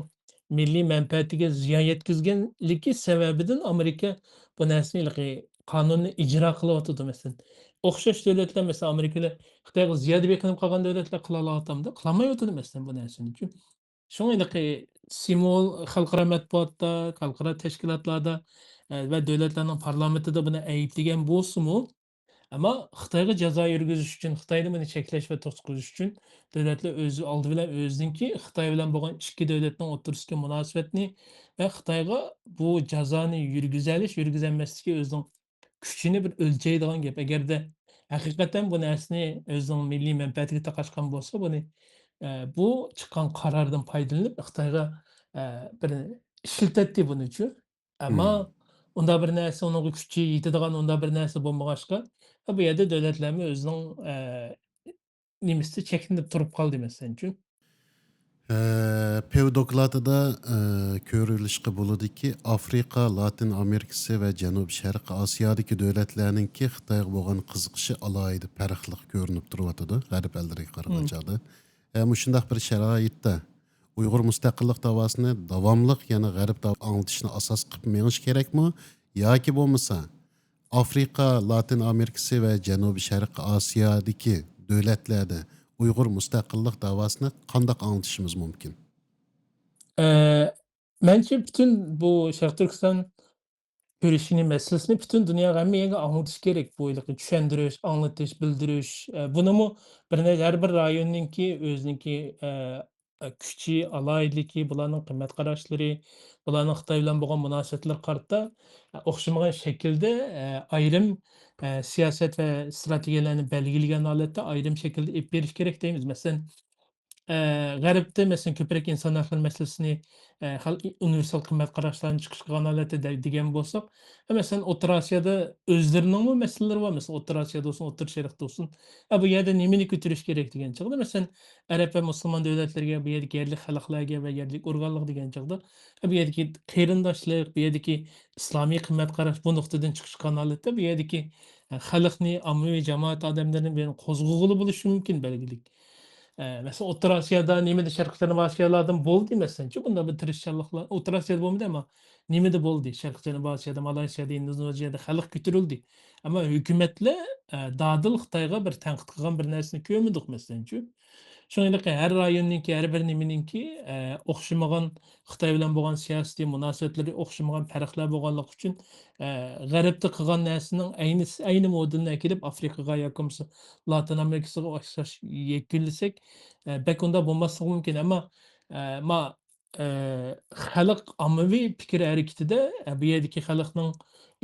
مىللىي مەنپەئەتىگە زىيان يەتكۈزگەنلىكى سەۋەبىدىن ئامېرىكا بۇ نەرسىنى ھېلىقى قانۇننى ئىجرا قىلىۋاتىدۇ، مەسىلەن. ئوخشاش دۆلەتلەر، مەسىلەن، ئامېرىكىلار خىتايغا زىيادە بېقىنىپ قالغان دۆلەتلەر قىلالاۋاتامدۇ؟ قىلالمايۋاتىدۇ، مەسىلەن، بۇ نەرسىنى. شۇڭا ھېلىقى سىمۋول خەلقئارا مەتبۇئاتتا، خەلقئارا تەشكىلاتلاردا، ئە، ۋە دۆلەتلەرنىڭ پارلامېنتىدا بۇنى ئەيىبلىگەن بولسىمۇ، ئەمما خىتايغا جازا يۈرگۈزۈش ئۈچۈن، خىتاينى بۇنى چەكلەش ۋە توسقۇزۇش ئۈچۈن دۆلەتلەر ئۆزى ئالدى بىلەن ئۆزىنىڭكى خىتاي بىلەن بولغان ئىككى دۆلەتنىڭ ئوتتۇرىسىدىكى مۇناسىۋەتنى ۋە خىتايغا بۇ جازانى يۈرگۈزەلىش، يۈرگۈزەلمەسلىكى ئۆزىنىڭ كۈچىنى بىر ئۆلچەيدىغان گەپ. ئەگەردە ھەقىقەتەن بۇ نەرسىنى ئۆزىنىڭ مىللىي مەنپەئەتىگە تاقاشقان بولسا، بۇنى، ئە، بۇ چىققان قاراردىن پايدىلىنىپ خىتايغا، ئە، بىر ئىشلىتەتتى بۇنىچۇ. ئەمما ئۇنداق بىر نەرسە، ئۇنىڭغا كۈچى يېتىدىغان ئۇنداق بىر نەرسە بولمىغاچقا، بۇ يەردە دۆلەتلەرمۇ ئۆزىنىڭ، ئە، نېمىسىدە چەكلىنىپ تۇرۇپ قالدى، مەسىلەنچۇ. ئە، پېۋ دوكلاتىدا، ئە، كۆرۈۋېلىشقا بولىدۇكى، ئافرىقا، لاتىن ئامېرىكىسى ۋە جەنۇب شەرقىي ئاسىيادىكى دۆلەتلەرنىڭكى خىتايغا بولغان قىزىقىشى ئالاھىدە پەرقلىق كۆرۈنۈپ تۇرۇۋاتىدۇ، غەرب ئەللىرىگە قارىغان چاغدا. ئە، مۇشۇنداق بىر شارائىتتا ئۇيغۇر مۇستەقىللىق داۋاسىنى داۋاملىق يەنە غەرب داۋا-، ئاڭلىتىشىنى ئاساس قىلىپ مېڭىش كېرەكمۇ؟ ياكى بولمىسا، ئافرىقا، لاتىن ئامېرىكىسى ۋە جەنۇبىي شەرقىي ئاسىيادىكى دۆلەتلەردە ئۇيغۇر مۇستەقىللىق داۋاسىنى قانداق ئاڭلىتىشىمىز مۇمكىن؟ ئە، مەنچە پۈتۈن بۇ شەرقىي تۈركىستان كۈرىشىنى، مەسىلىسىنى پۈتۈن دۇنياغا، ھەممە يەرگە ئاڭلىتىش كېرەك. بۇ ھېلىقى چۈشەندۈرۈش، ئاڭلىتىش، بىلدۈرۈش، ئە، بۇنىمۇ بىر نەچچە، ھەر بىر رايوننىڭكى ئۆزىنىڭكى، ئە، ئە، كۈچى، ئالاھىدىلىكى، بۇلارنىڭ قىممەت قاراشلىرى، بۇلارنىڭ خىتاي بىلەن بولغان مۇناسىۋەتلىرىگە قارىتا، ئە، ئوخشىمىغان شەكىلدە، ئە، ئايرىم، ئە، سىياسەت ۋە ئىستراتېگىيەلەرنى بەلگىلىگەن ھالەتتە ئايرىم شەكىلدە ئېلىپ بېرىش كېرەك دەيمىز. مەسىلەن، ئە، غەربتە، مەسىلەن، كۆپرەك ئىنسان ھەقلىرى مەسىلىسىنى، ئە، خەلق ئۇنىۋېرسال قىممەت قاراشلارنى چىقىش قىلغان ھالەتتە دە-، دېگەن بولساق، ئە، مەسىلەن، ئوتتۇرا ئاسىيادا ئۆزلىرىنىڭمۇ مەسىلىلىرى بار. مەسىلەن، ئوتتۇرا ئاسىيادا بولسۇن، ئوتتۇرا شەرقتە بولسۇن. ئە، بۇ يەردە نېمىنى كۆتۈرۈش كېرەك دېگەن چاغدا، مەسىلەن، ئەرەب ۋە مۇسۇلمان دۆلەتلىرىگە، بۇ يەردىكى يەرلىك خەلقلەرگە ۋە يەرلىك ئورگانلارغا دېگەن چاغدا، ئە، بۇ يەردىكى قېرىنداشلىق، بۇ يەردىكى ئىسلامىي قىممەت قاراش بۇ نۇقتىدىن چىقىش قىلغان ھالەتتە، بۇ يەردىكى، ئە، خەلقنى، ئاممىۋى جامائەت ئادەملىرىنى بۇ يەردىن قوزغىغىلى بولۇشى مۇمكىن بەلگىلىك. ئە، مەسىلەن، ئوتتۇرا ئاسىيادا نېمىدە شەرقىي جەنۇب ئاسىيالاردىن بولدى، مەسىلەنچۇ، بۇنداق بىر تىرىشچانلىقلار ئوتتۇرا ئاسىيادا بولمىدى، ئەمما نېمىدە بولدى؟ شەرقىي جەنۇب ئاسىيادا، مالايسىيادا، ئىندونېزىيادا خەلق كۆتۈرۈلدى. ئەمما ھۆكۈمەتلەر، ئە، دادىل خىتايغا بىر تەنقىد قىلغان بىر نەرسىنى كۆرمىدۇق، مەسىلەنچۇ. شۇڭا ھېلىقى ھەر رايوننىڭكى، ھەر بىر نېمىنىڭكى، ئە، ئوخشىمىغان، خىتاي بىلەن بولغان سىياسىتى، مۇناسىۋەتلىرى ئوخشىمىغان پەرقلەر بولغانلىقى ئۈچۈن، ئە، غەربتە قىلغان نەرسىنىڭ ئەينى، ئەينى مودېلىنى ئەكېلىپ ئافرىقىغا ياكى بولمىسا لاتىن ئامېرىكىسىغا ئوخشاش يەكۈنلىسەك، ئە، بەك ئۇنداق بولماسلىقى مۇمكىن. ئەمما، ئە، ما-، ئە، خەلق ئاممىۋى پىكىر ھەرىكىتىدە، ئە، بۇ يەردىكى خەلقنىڭ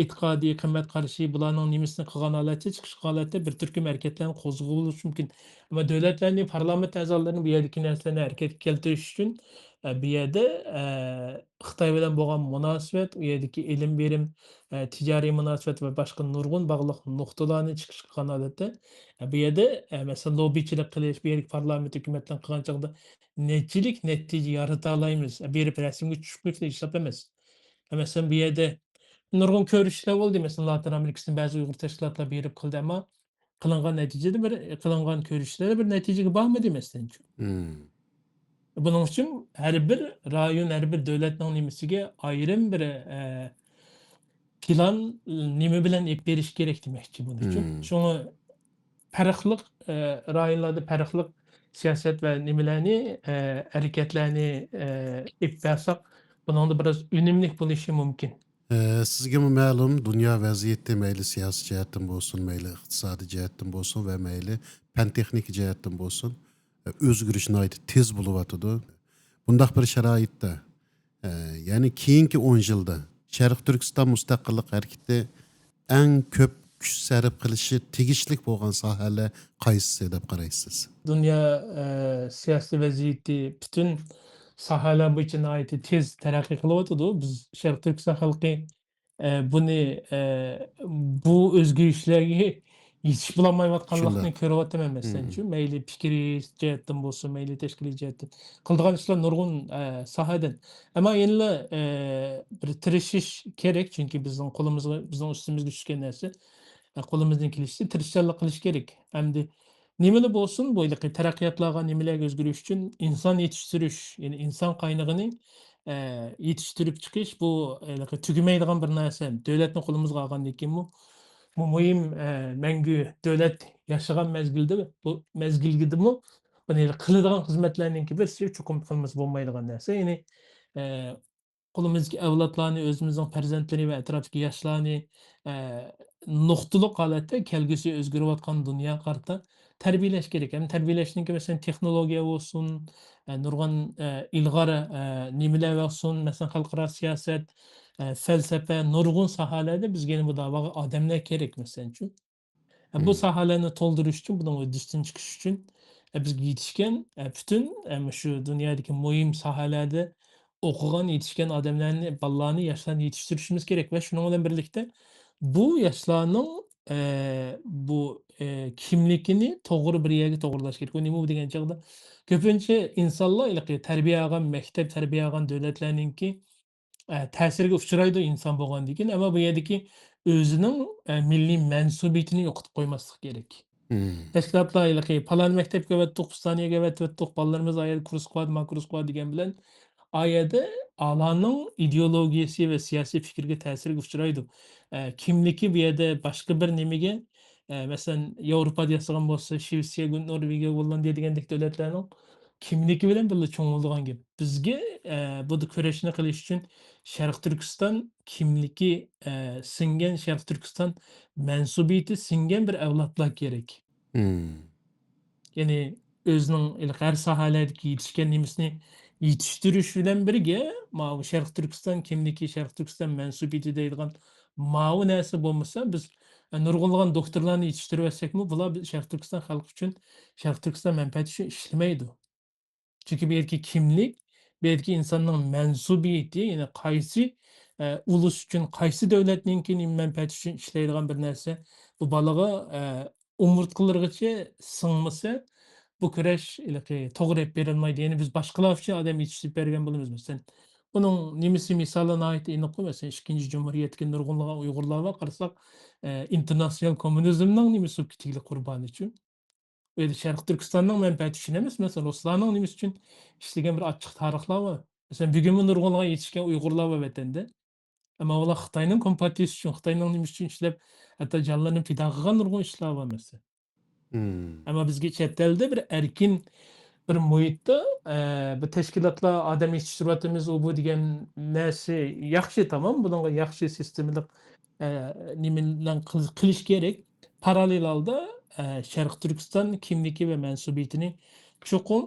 ئېتىقادى، قىممەت قارىشى، بۇلارنىڭ نېمىسىنى قىلغان ھالەتتە، چىقىش قىلغان ھالەتتە بىر تۈركۈم ھەرىكەتلەرنى قوزغىۋېلىش مۇمكىن. ئەمما دۆلەتلەرنى، پارلامېنت ئەزالىرىنى بۇ يەردىكى نەرسىلەرنى ھەرىكەتكە كەلتۈرۈش ئۈچۈن، ئە، بۇ يەردە، ئە، خىتاي بىلەن بولغان مۇناسىۋەت، ئۇ يەردىكى ئېلىم بېرىم، ئە، تىجارىي مۇناسىۋەت ۋە باشقا نۇرغۇن باغلىق نۇقتىلارنى چىقىش قىلغان ھالەتتە، ئە، بۇ يەردە، ئە، مەسىلەن، لوببىچىلىك قىلىش، بۇ يەردىكى پارلامېنت ھۆكۈمەت بىلەن قىلغان چاغدا نەچچىلىك نەتىجە يارىتالايمىز؟ ئە، بېرىپ رەسىمگە چۈشۈپ قويۇشلا ھېساب ئەمەس. ئە، مەسىلەن، بۇ يەردە نۇرغۇن كۆرۈشۈشلەر بولدى. مەسىلەن، لاتىن ئامېرىكىسىدىن بەزى ئۇيغۇر تەشكىلاتلار بېرىپ قىلدى، ئەمما قىلىنغان نەتىجىدە بىر، قىلىنغان كۆرۈشۈشلەردە بىر نەتىجىگە بارمىدى، مەسىلەنچۇ. مم. بۇنىڭ ئۈچۈن ھەر بىر رايون، ھەر بىر دۆلەتنىڭ نېمىسىگە ئايرىم بىر، ئە، پىلان، نېمە بىلەن ئېلىپ بېرىش كېرەك دېمەكچى بۇنىڭ ئۈچۈن. مم. شۇڭا پەرقلىق، ئە، رايونلاردا پەرقلىق سىياسەت ۋە نېمىلەرنى، ئە، ھەرىكەتلەرنى، ئە، ئېلىپ بەرسەك، بۇنىڭدا بىراز ئۈنۈملۈك بولۇشى مۇمكىن. ئە، سىزگىمۇ مەلۇم، دۇنيا ۋەزىيىتى مەيلى سىياسىي جەھەتتىن بولسۇن، مەيلى ئىقتىسادىي جەھەتتىن بولسۇن ۋە مەيلى پەن تېخنىكا جەھەتتىن بولسۇن، ئە، ئۆزگىرىش ناھايىتى تېز بولۇۋاتىدۇ. بۇنداق بىر شارائىتتا، ئە، يەنى كېيىنكى ئون يىلدا شەرقىي تۈركىستان مۇستەقىللىق ھەرىكىتى ئەڭ كۆپ كۈچ سەرپ قىلىشى تېگىشلىك بولغان ساھەلەر قايسىسى دەپ قارايسىز؟ دۇنيا، ئە، سىياسىي ۋەزىيىتى پۈتۈن ساھەلەر بويىچە ناھايىتى تېز تەرەققىي قىلىۋاتىدۇ. بىز شەرقىي تۈركىستان خەلقى، ئە، بۇنى، ئە، بۇ ئۆزگىرىشلەرگە يېتىشىپ بولالمايۋاتقانلىقنى شۇنداق. كۆرۈۋاتىمەن، مەسىلەن، مم. شۇ مەيلى پىكرىي جەھەتتىن بولسۇن، مەيلى تەشكىلىي جەھەتتىن. قىلىدىغان ئىشلار نۇرغۇن، ئە، ساھەدىن. ئەمما يەنىلا، ئە، بىر تىرىشىش كېرەك، چۈنكى بىزنىڭ قولىمىزغا، بىزنىڭ ئۈستىمىزگە چۈشكەن نەرسە، ئە، قولىمىزدىن كېلىشىچە تىرىشچانلىق قىلىش كېرەك. ئەمدى نېمىلا بولسۇن، بۇ ھېلىقى تەرەققىياتلارغا، نېمىلەرگە ئۆزگىرىش ئۈچۈن ئىنسان يېتىشتۈرۈش، يەنى ئىنسان قاينىغىنى، ئە، يېتىشتۈرۈپ چىقىش، بۇ ھېلىقى تۈگىمەيدىغان بىر نەرسە. دۆلەتنى قولىمىزغا ئالغاندىن كېيىنمۇ، بۇ مۇھىم، ئە، مەڭگۈ دۆلەت ياشىغان مەزگىلدە، بۇ مەزگىلدىمۇ بۇنى قىلىدىغان خىزمەتلەرنىڭكى بىرسى چوقۇم قىلمىسا بولمايدىغان نەرسە. يەنى، ئە، قولىمىزدىكى ئەۋلادلارنى، ئۆزىمىزنىڭ پەرزەنتلىرى ۋە ئەتراپتىكى ياشلارنى، ئە، نۇقتىلىق ھالەتتە كەلگۈسى ئۆزگىرىۋاتقان دۇنياغا قارىتا تەربىيەلەش كېرەك. ھەم تەربىيەلەشنىڭكى، مەسىلەن، تېخنولوگىيە بولسۇن، ئە، نۇرغۇن، ئە، ئىلغار، ئە، نېمىلەر بولسۇن، مەسىلەن، خەلقئارا سىياسەت، ئە، فەلسەپە، نۇرغۇن ساھەلەردە بىزگە يەنە بۇ داۋاغا ئادەملەر كېرەك، مەسىلەنچۇ. ئە، بۇ مم. ساھەلەرنى تولدۇرۇش ئۈچۈن، بۇنىڭ ھۆددىسىدىن چىقىش ئۈچۈن، ئە، بىزگە يېتىشكەن، ئە، پۈتۈن، ئە، مۇشۇ دۇنيادىكى مۇھىم ساھەلەردە ئوقۇغان، يېتىشكەن ئادەملەرنى، بالىلارنى، ياشلارنى يېتىشتۈرۈشىمىز كېرەك ۋە شۇنىڭ بىلەن بىرلىكتە بۇ ياشلارنىڭ، ئە، بۇ، ئە، كىملىكىنى توغرا بىر يەرگە توغرىلاش كېرەك. ئۇ نېمە بۇ دېگەن چاغدا، كۆپىنچە ئىنسانلار ھېلىقى تەربىيە ئالغان، مەكتەپ تەربىيە ئالغان دۆلەتلەرنىڭكى ئە، تەسىرگە ئۇچرايدۇ ئىنسان بولغاندىن كېيىن. ئەمما بۇ يەردىكى ئۆزىنىڭ، ئە، مىللىي مەنسۇبىيىتىنى يوقىتىپ قويماسلىق كېرەك. مم. تەشكىلاتلار ھېلىقى پالان مەكتەپكە ئەۋەتتۇق، پۇستانىيەگە ئەۋەتتۇق، بالىلىرىمىز ئايەردە كۇرسقا باردى، ما كۇرسقا باردى دېگەن بىلەن، ئا يەردە ئالانىڭ ئىدېئولوگىيەسى ۋە سىياسىي پىكرىگە تەسىرگە ئۇچرايدۇ. ئە، كىملىكى بۇ يەردە باشقا بىر نېمىگە، ئە، مەسىلەن، ياۋروپادا ياشىغان بولسا، شىۋېتسىيە، نورۋېگىيە، گوللاندىيە دېگەندەك دۆلەتلەرنىڭ كىملىكى بىلەن بىللە چوڭ بولىدىغان گەپ. بىزگە، ئە، بۇ كۈرەشنى قىلىش ئۈچۈن شەرقىي تۈركىستان كىملىكى، ئە، سىڭگەن، شەرقىي تۈركىستان مەنسۇبىيىتى سىڭگەن بىر ئەۋلادلار كېرەك. مم. يەنى ئۆزىنىڭ ھېلىقى ھەر ساھەلەردىكى يېتىشكەن نېمىسىنى يېتىشتۈرۈش بىلەن بىرگە، ماۋۇ شەرقىي تۈركىستان كىملىكى، شەرقىي تۈركىستان مەنسۇبىيىتى دەيدىغان ماۋۇ نەرسە بولمىسا، بىز، ئە، نۇرغۇنلىغان دوكتورلارنى يېتىشتۈرۈۋەتسەكمۇ، بۇلار بىز شەرقىي تۈركىستان خەلقى ئۈچۈن، شەرقىي تۈركىستان مەنپەئەتى ئۈچۈن ئىشلىمەيدۇ. چۈنكى بۇ يەردىكى كىملىك، بۇ يەردىكى ئىنساننىڭ مەنسۇبىيىتى، يەنى قايسى، ئە، ئۇلۇس ئۈچۈن، قايسى دۆلەتنىڭكى نېمە مەنپەئەتى ئۈچۈن ئىشلەيدىغان بىر نەرسە، بۇ بالىغا، ئە، ئومۇرتقىلىرىغىچە سىڭمىسا، بۇ كۈرەش ھېلىقى توغرا ئېلىپ بېرىلمايدۇ. يەنى بىز باشقىلار ئۈچۈن ئادەم يېتىشتۈرۈپ بەرگەن بولىمىز، مەسىلەن. بۇنىڭ نېمىسى، مىسالى ناھايىتى ئېنىققۇ. مەسىلەن، ئىككىنچى جۇمھۇرىيەتتىكى نۇرغۇنلىغان ئۇيغۇرلار بار، قارىساق، ئە، ئىنتېرناتسىونال كوممۇنىزمنىڭ نېمىسى بولۇپ كېتىگلى قۇربانى ئۈچۈن. ئۇ يەردە شەرقىي تۈركىستاننىڭ مەنپەئەتى ئۈچۈن ئەمەس، مەسىلەن، رۇسلارنىڭ نېمىسى ئۈچۈن ئىشلىگەن بىر ئاچچىق تارىخلار بار. مەسىلەن، بۈگۈنمۇ نۇرغۇنلىغان يېتىشكەن ئۇيغۇرلار بار ۋەتەندە. ئەمما ئۇلار خىتاينىڭ كومپارتىيىسى ئۈچۈن، خىتاينىڭ نېمىسى ئۈچۈن ئىشلەپ، ھەتتا جانلىرىنى پىدا قىلغان نۇرغۇن ئىشلار بار، مەسىلەن. مم. ئەمما بىزگە چەت ئەلدە بىر ئەركىن بىر مۇھىتتا، ئە، بىر تەشكىلاتلار ئادەم يېتىشتۈرۈۋاتىمىز، ئۇ بۇ دېگەن نەرسە ياخشى، تامام. بۇنىڭغا ياخشى سىستېمىلىق، ئە، نېمە بىلەن قىل-، قىلىش كېرەك. پاراللېل ھالدا، ئە، شەرقىي تۈركىستان كىملىكى ۋە مەنسۇبىيىتىنى چوقۇم،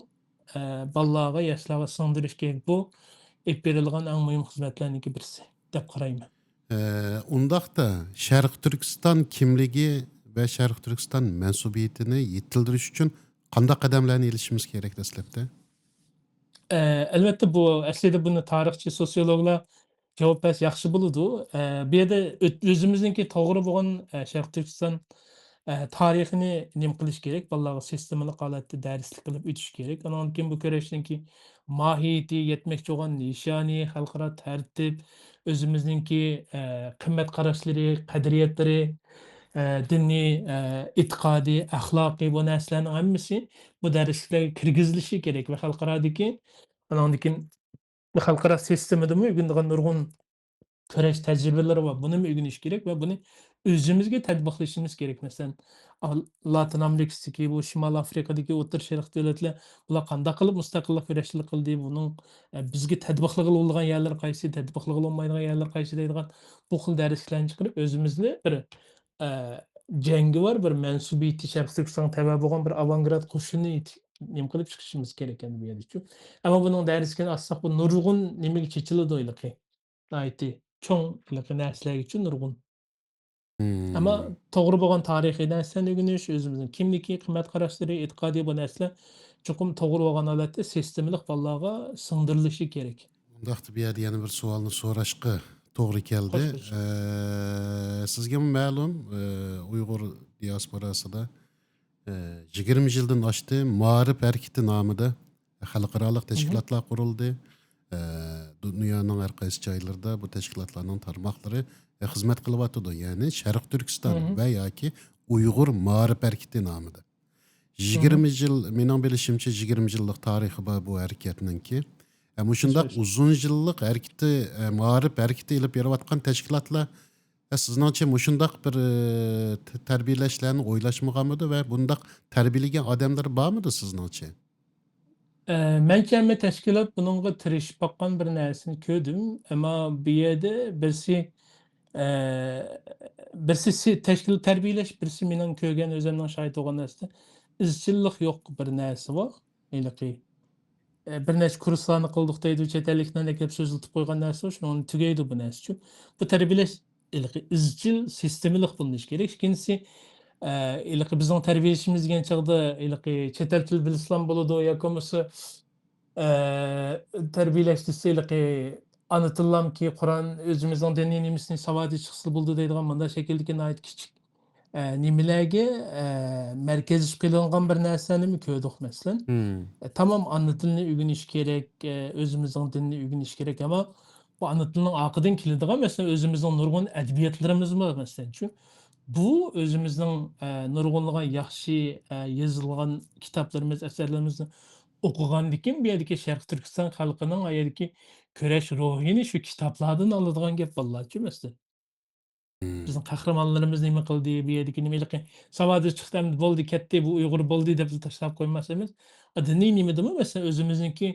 ئە، بالىلارغا، ياشلارغا سىڭدۈرۈش كېرەك. بۇ ئېلىپ بېرىلغان ئەڭ مۇھىم خىزمەتلەرنىڭكى بىرسى دەپ قارايمەن. ئە، ئۇنداقتا شەرقىي تۈركىستان كىملىكى ۋە شەرقىي تۈركىستان مەنسۇبىيىتىنى يېتىلدۈرۈش ئۈچۈن قانداق قەدەملەرنى ئېلىشىمىز كېرەك دەسلەپتە؟ ئە، ئەلۋەتتە، بۇ ئەسلىدە بۇنى تارىخچى، سوسىيولوگلار جاۋاب بەرسە ياخشى بولىدۇ. ئە، بۇ يەردە ئۆت-، ئۆزىمىزنىڭكى توغرا بولغان، ئە، شەرقىي تۈركىستان، ئە، تارىخىنى نېمە قىلىش كېرەك؟ بالىلارغا سىستېمىلىق ھالەتتە دەرسلىك قىلىپ ئۆتۈش كېرەك. ئانان كېيىن بۇ كۈرەشنىڭكى ماھىيىتى، يەتمەكچى بولغان نىشانى، خەلقئارا تەرتىپ، ئۆزىمىزنىڭكى، ئە، قىممەت قاراشلىرى، قەدرىيەتلىرى، ئە، دىنىي، ئە، ئېتىقادىي، ئەخلاقىي بۇ نەرسىلەرنىڭ ھەممىسى بۇ دەرسلىكلەرگە كىرگۈزۈلۈشى كېرەك ۋە خەلقئارادىكى، ئانىڭدىن كېيىن خەلقئارا سىستېمىدىمۇ ئۆگىنىدىغان نۇرغۇن كۈرەش تەجرىبىلىرى بار. بۇنىمۇ ئۆگىنىش كېرەك ۋە بۇنى ئۆزىمىزگە تەتبىقلىشىمىز كېرەك. مەسىلەن، ئا-، لاتىن ئامېرىكىسىدىكى، بۇ شىمالىي ئافرىقىدىكى ئوتتۇرا شەرق دۆلەتلەر، بۇلار قانداق قىلىپ مۇستەقىللىق كۈرەشلىرى قىلدى؟ بۇنىڭ، ئە، بىزگە تەتبىقلىغىلى بولىدىغان يەرلىرى قايسى، تەتبىقلىغىلى بولمايدىغان يەرلىرى قايسى دەيدىغان بۇ خىل دەرسلەرنى چىقىرىپ، ئۆزىمىزنى بىر، ئە، جەڭگىۋار بىر مەنسۇبىيىتى شەرقىي تۈركىستانغا تەۋە بولغان بىر ئاۋانگارد قوشۇنى يېتىش-، نېمە قىلىپ چىقىشىمىز كېرەك ئەمدى بۇ يەردىچۇ. ئەمما بۇنىڭ دەرسلىكىنى ئاچساق، بۇ نۇرغۇن نېمىگە چېچىلىدۇ ھېلىقى. ناھايىتى چوڭ ھېلىقى نەرسىلەرگىچۇ نۇرغۇن. ئەمما مم. توغرا بولغان تارىخىي نەرسىلەرنى ئۆگىنىش، ئۆزىمىزنىڭ كىملىكى، قىممەت قاراشلىرى، ئېتىقادى بۇ نەرسىلەر چوقۇم توغرا بولغان ھالەتتە سىستېمىلىق بالىلارغا سىڭدۈرۈلۈشى كېرەك. ئۇنداقتا بۇ يەردە يەنە بىر سوئالنى سوراشقا توغرا كەلدى. خوش، خوش. ئە، سىزگىمۇ مەلۇم، ئە، ئۇيغۇر دىياسپوراسىدا، ئە، يىگىرمە يىلدىن ئاشتى مائارىپ ھەرىكىتى نامىدا خەلقئارالىق مھم. تەشكىلاتلار قۇرۇلدى. ئە، دۇنيانىڭ ھەر قايسى جايلىرىدا بۇ تەشكىلاتلارنىڭ تارماقلىرى، ئە، خىزمەت قىلىۋاتىدۇ. يەنى شەرقىي تۈركىستان مھم. ۋە ياكى ئۇيغۇر مائارىپ ھەرىكىتى نامىدا. مھم. يىگىرمە يىل، مېنىڭ بىلىشىمچە، يىگىرمە يىللىق تارىخى بار بۇ ھەرىكەتنىڭكى. ئە، مۇشۇنداق ئۇزۇن يىللىق ھەرىكىتى، ئە، مائارىپ ھەرىكىتى ئېلىپ بېرىۋاتقان تەشكىلاتلار، ئە، سىزنىڭچە مۇشۇنداق بىر، ئە، ت-، تەربىيەلەشلەرنى ئويلاشمىغانمىدى ۋە بۇنداق تەربىيەلىگەن ئادەملەر بارمىدى سىزنىڭچە؟ ئە، مەنچە ھەممە تەشكىلات بۇنىڭغا تىرىشىپ باققان بىر نەرسىنى كۆردۈم. ئەمما بۇ يەردە بىرسى، ئە، بىرسى سى-، تەشكىلات تەربىيەلەش، بىرسى مېنىڭ كۆرگەن، ئۆزۈمنىڭ شاھىت بولغان نەرسىدە ئىزچىللىق يوق بىر نەرسە بار. ھېلىقى، ئە، بىر نەچچە كۇرسلارنى قىلدۇق دەيدۇ، چەت ئەللىكلەرنى ئەكەپ سۆزلىتىپ قويغان نەرسە بار، شۇنىڭ تۈگەيدۇ بۇ نەرسىچۇ. بۇ تەربىيەلەش ھېلىقى ئىزچىل، سىستېمىلىق بولۇشى كېرەك. ئىككىنچىسى، ئە، ھېلىقى بىزنىڭ تەربىيەلىشىمىز دېگەن چاغدا ھېلىقى چەت ئەل تىلى بىلسىلام بولىدۇ ياكى بولمىسا، ئە، تەربىيەلەش دېسە ھېلىقى ئانا تىللامكى قۇرئان ئۆزىمىزنىڭ دىنىي نېمىسىنى ساۋاتى چىقسىلا بولىدۇ دەيدىغان مۇنداق شەكىلدىكى ناھايىتى كىچىك، ئە، نېمىلەرگە، ئە، مەركەزلىشىپ قېلىنغان بىر نەرسىلەرنىمۇ كۆردۇق مەسىلەن. مم. ئە، تامام ئانا تىلنى ئۆگىنىش كېرەك، ئە، ئۆزىمىزنىڭ دىنىنى ئۆگىنىش كېرەك، ئەمما بۇ ئانا تىلنىڭ ئارقىدىن كېلىدىغان، مەسىلەن، ئۆزىمىزنىڭ نۇرغۇن ئەدەبىياتلىرىمىز بار، مەسىلەنچۇ. بۇ ئۆزىمىزنىڭ، ئە، نۇرغۇنلىغان ياخشى، ئە، يېزىلغان كىتابلىرىمىز، ئەسەرلىرىمىزنى ئوقۇغاندىكىن، بۇ يەردىكى شەرقىي تۈركىستان خەلقىنىڭ ئا يەردىكى كۈرەش روھىنى شۇ كىتابلاردىن ئالىدىغان گەپ بالىلارچۇ، مەسىلەن. مم. بىزنىڭ قەھرىمانلىرىمىز نېمە قىلدى، بۇ يەردىكى نېمىلىكى ساۋاتى چىقتى، ئەمدى بولدى، كەتتى، بۇ ئۇيغۇر بولدى دەپلا تاشلاپ قويماس ئەمەس. ئا، دىنىي نېمىدىمۇ، مەسىلەن، ئۆزىمىزنىڭكى،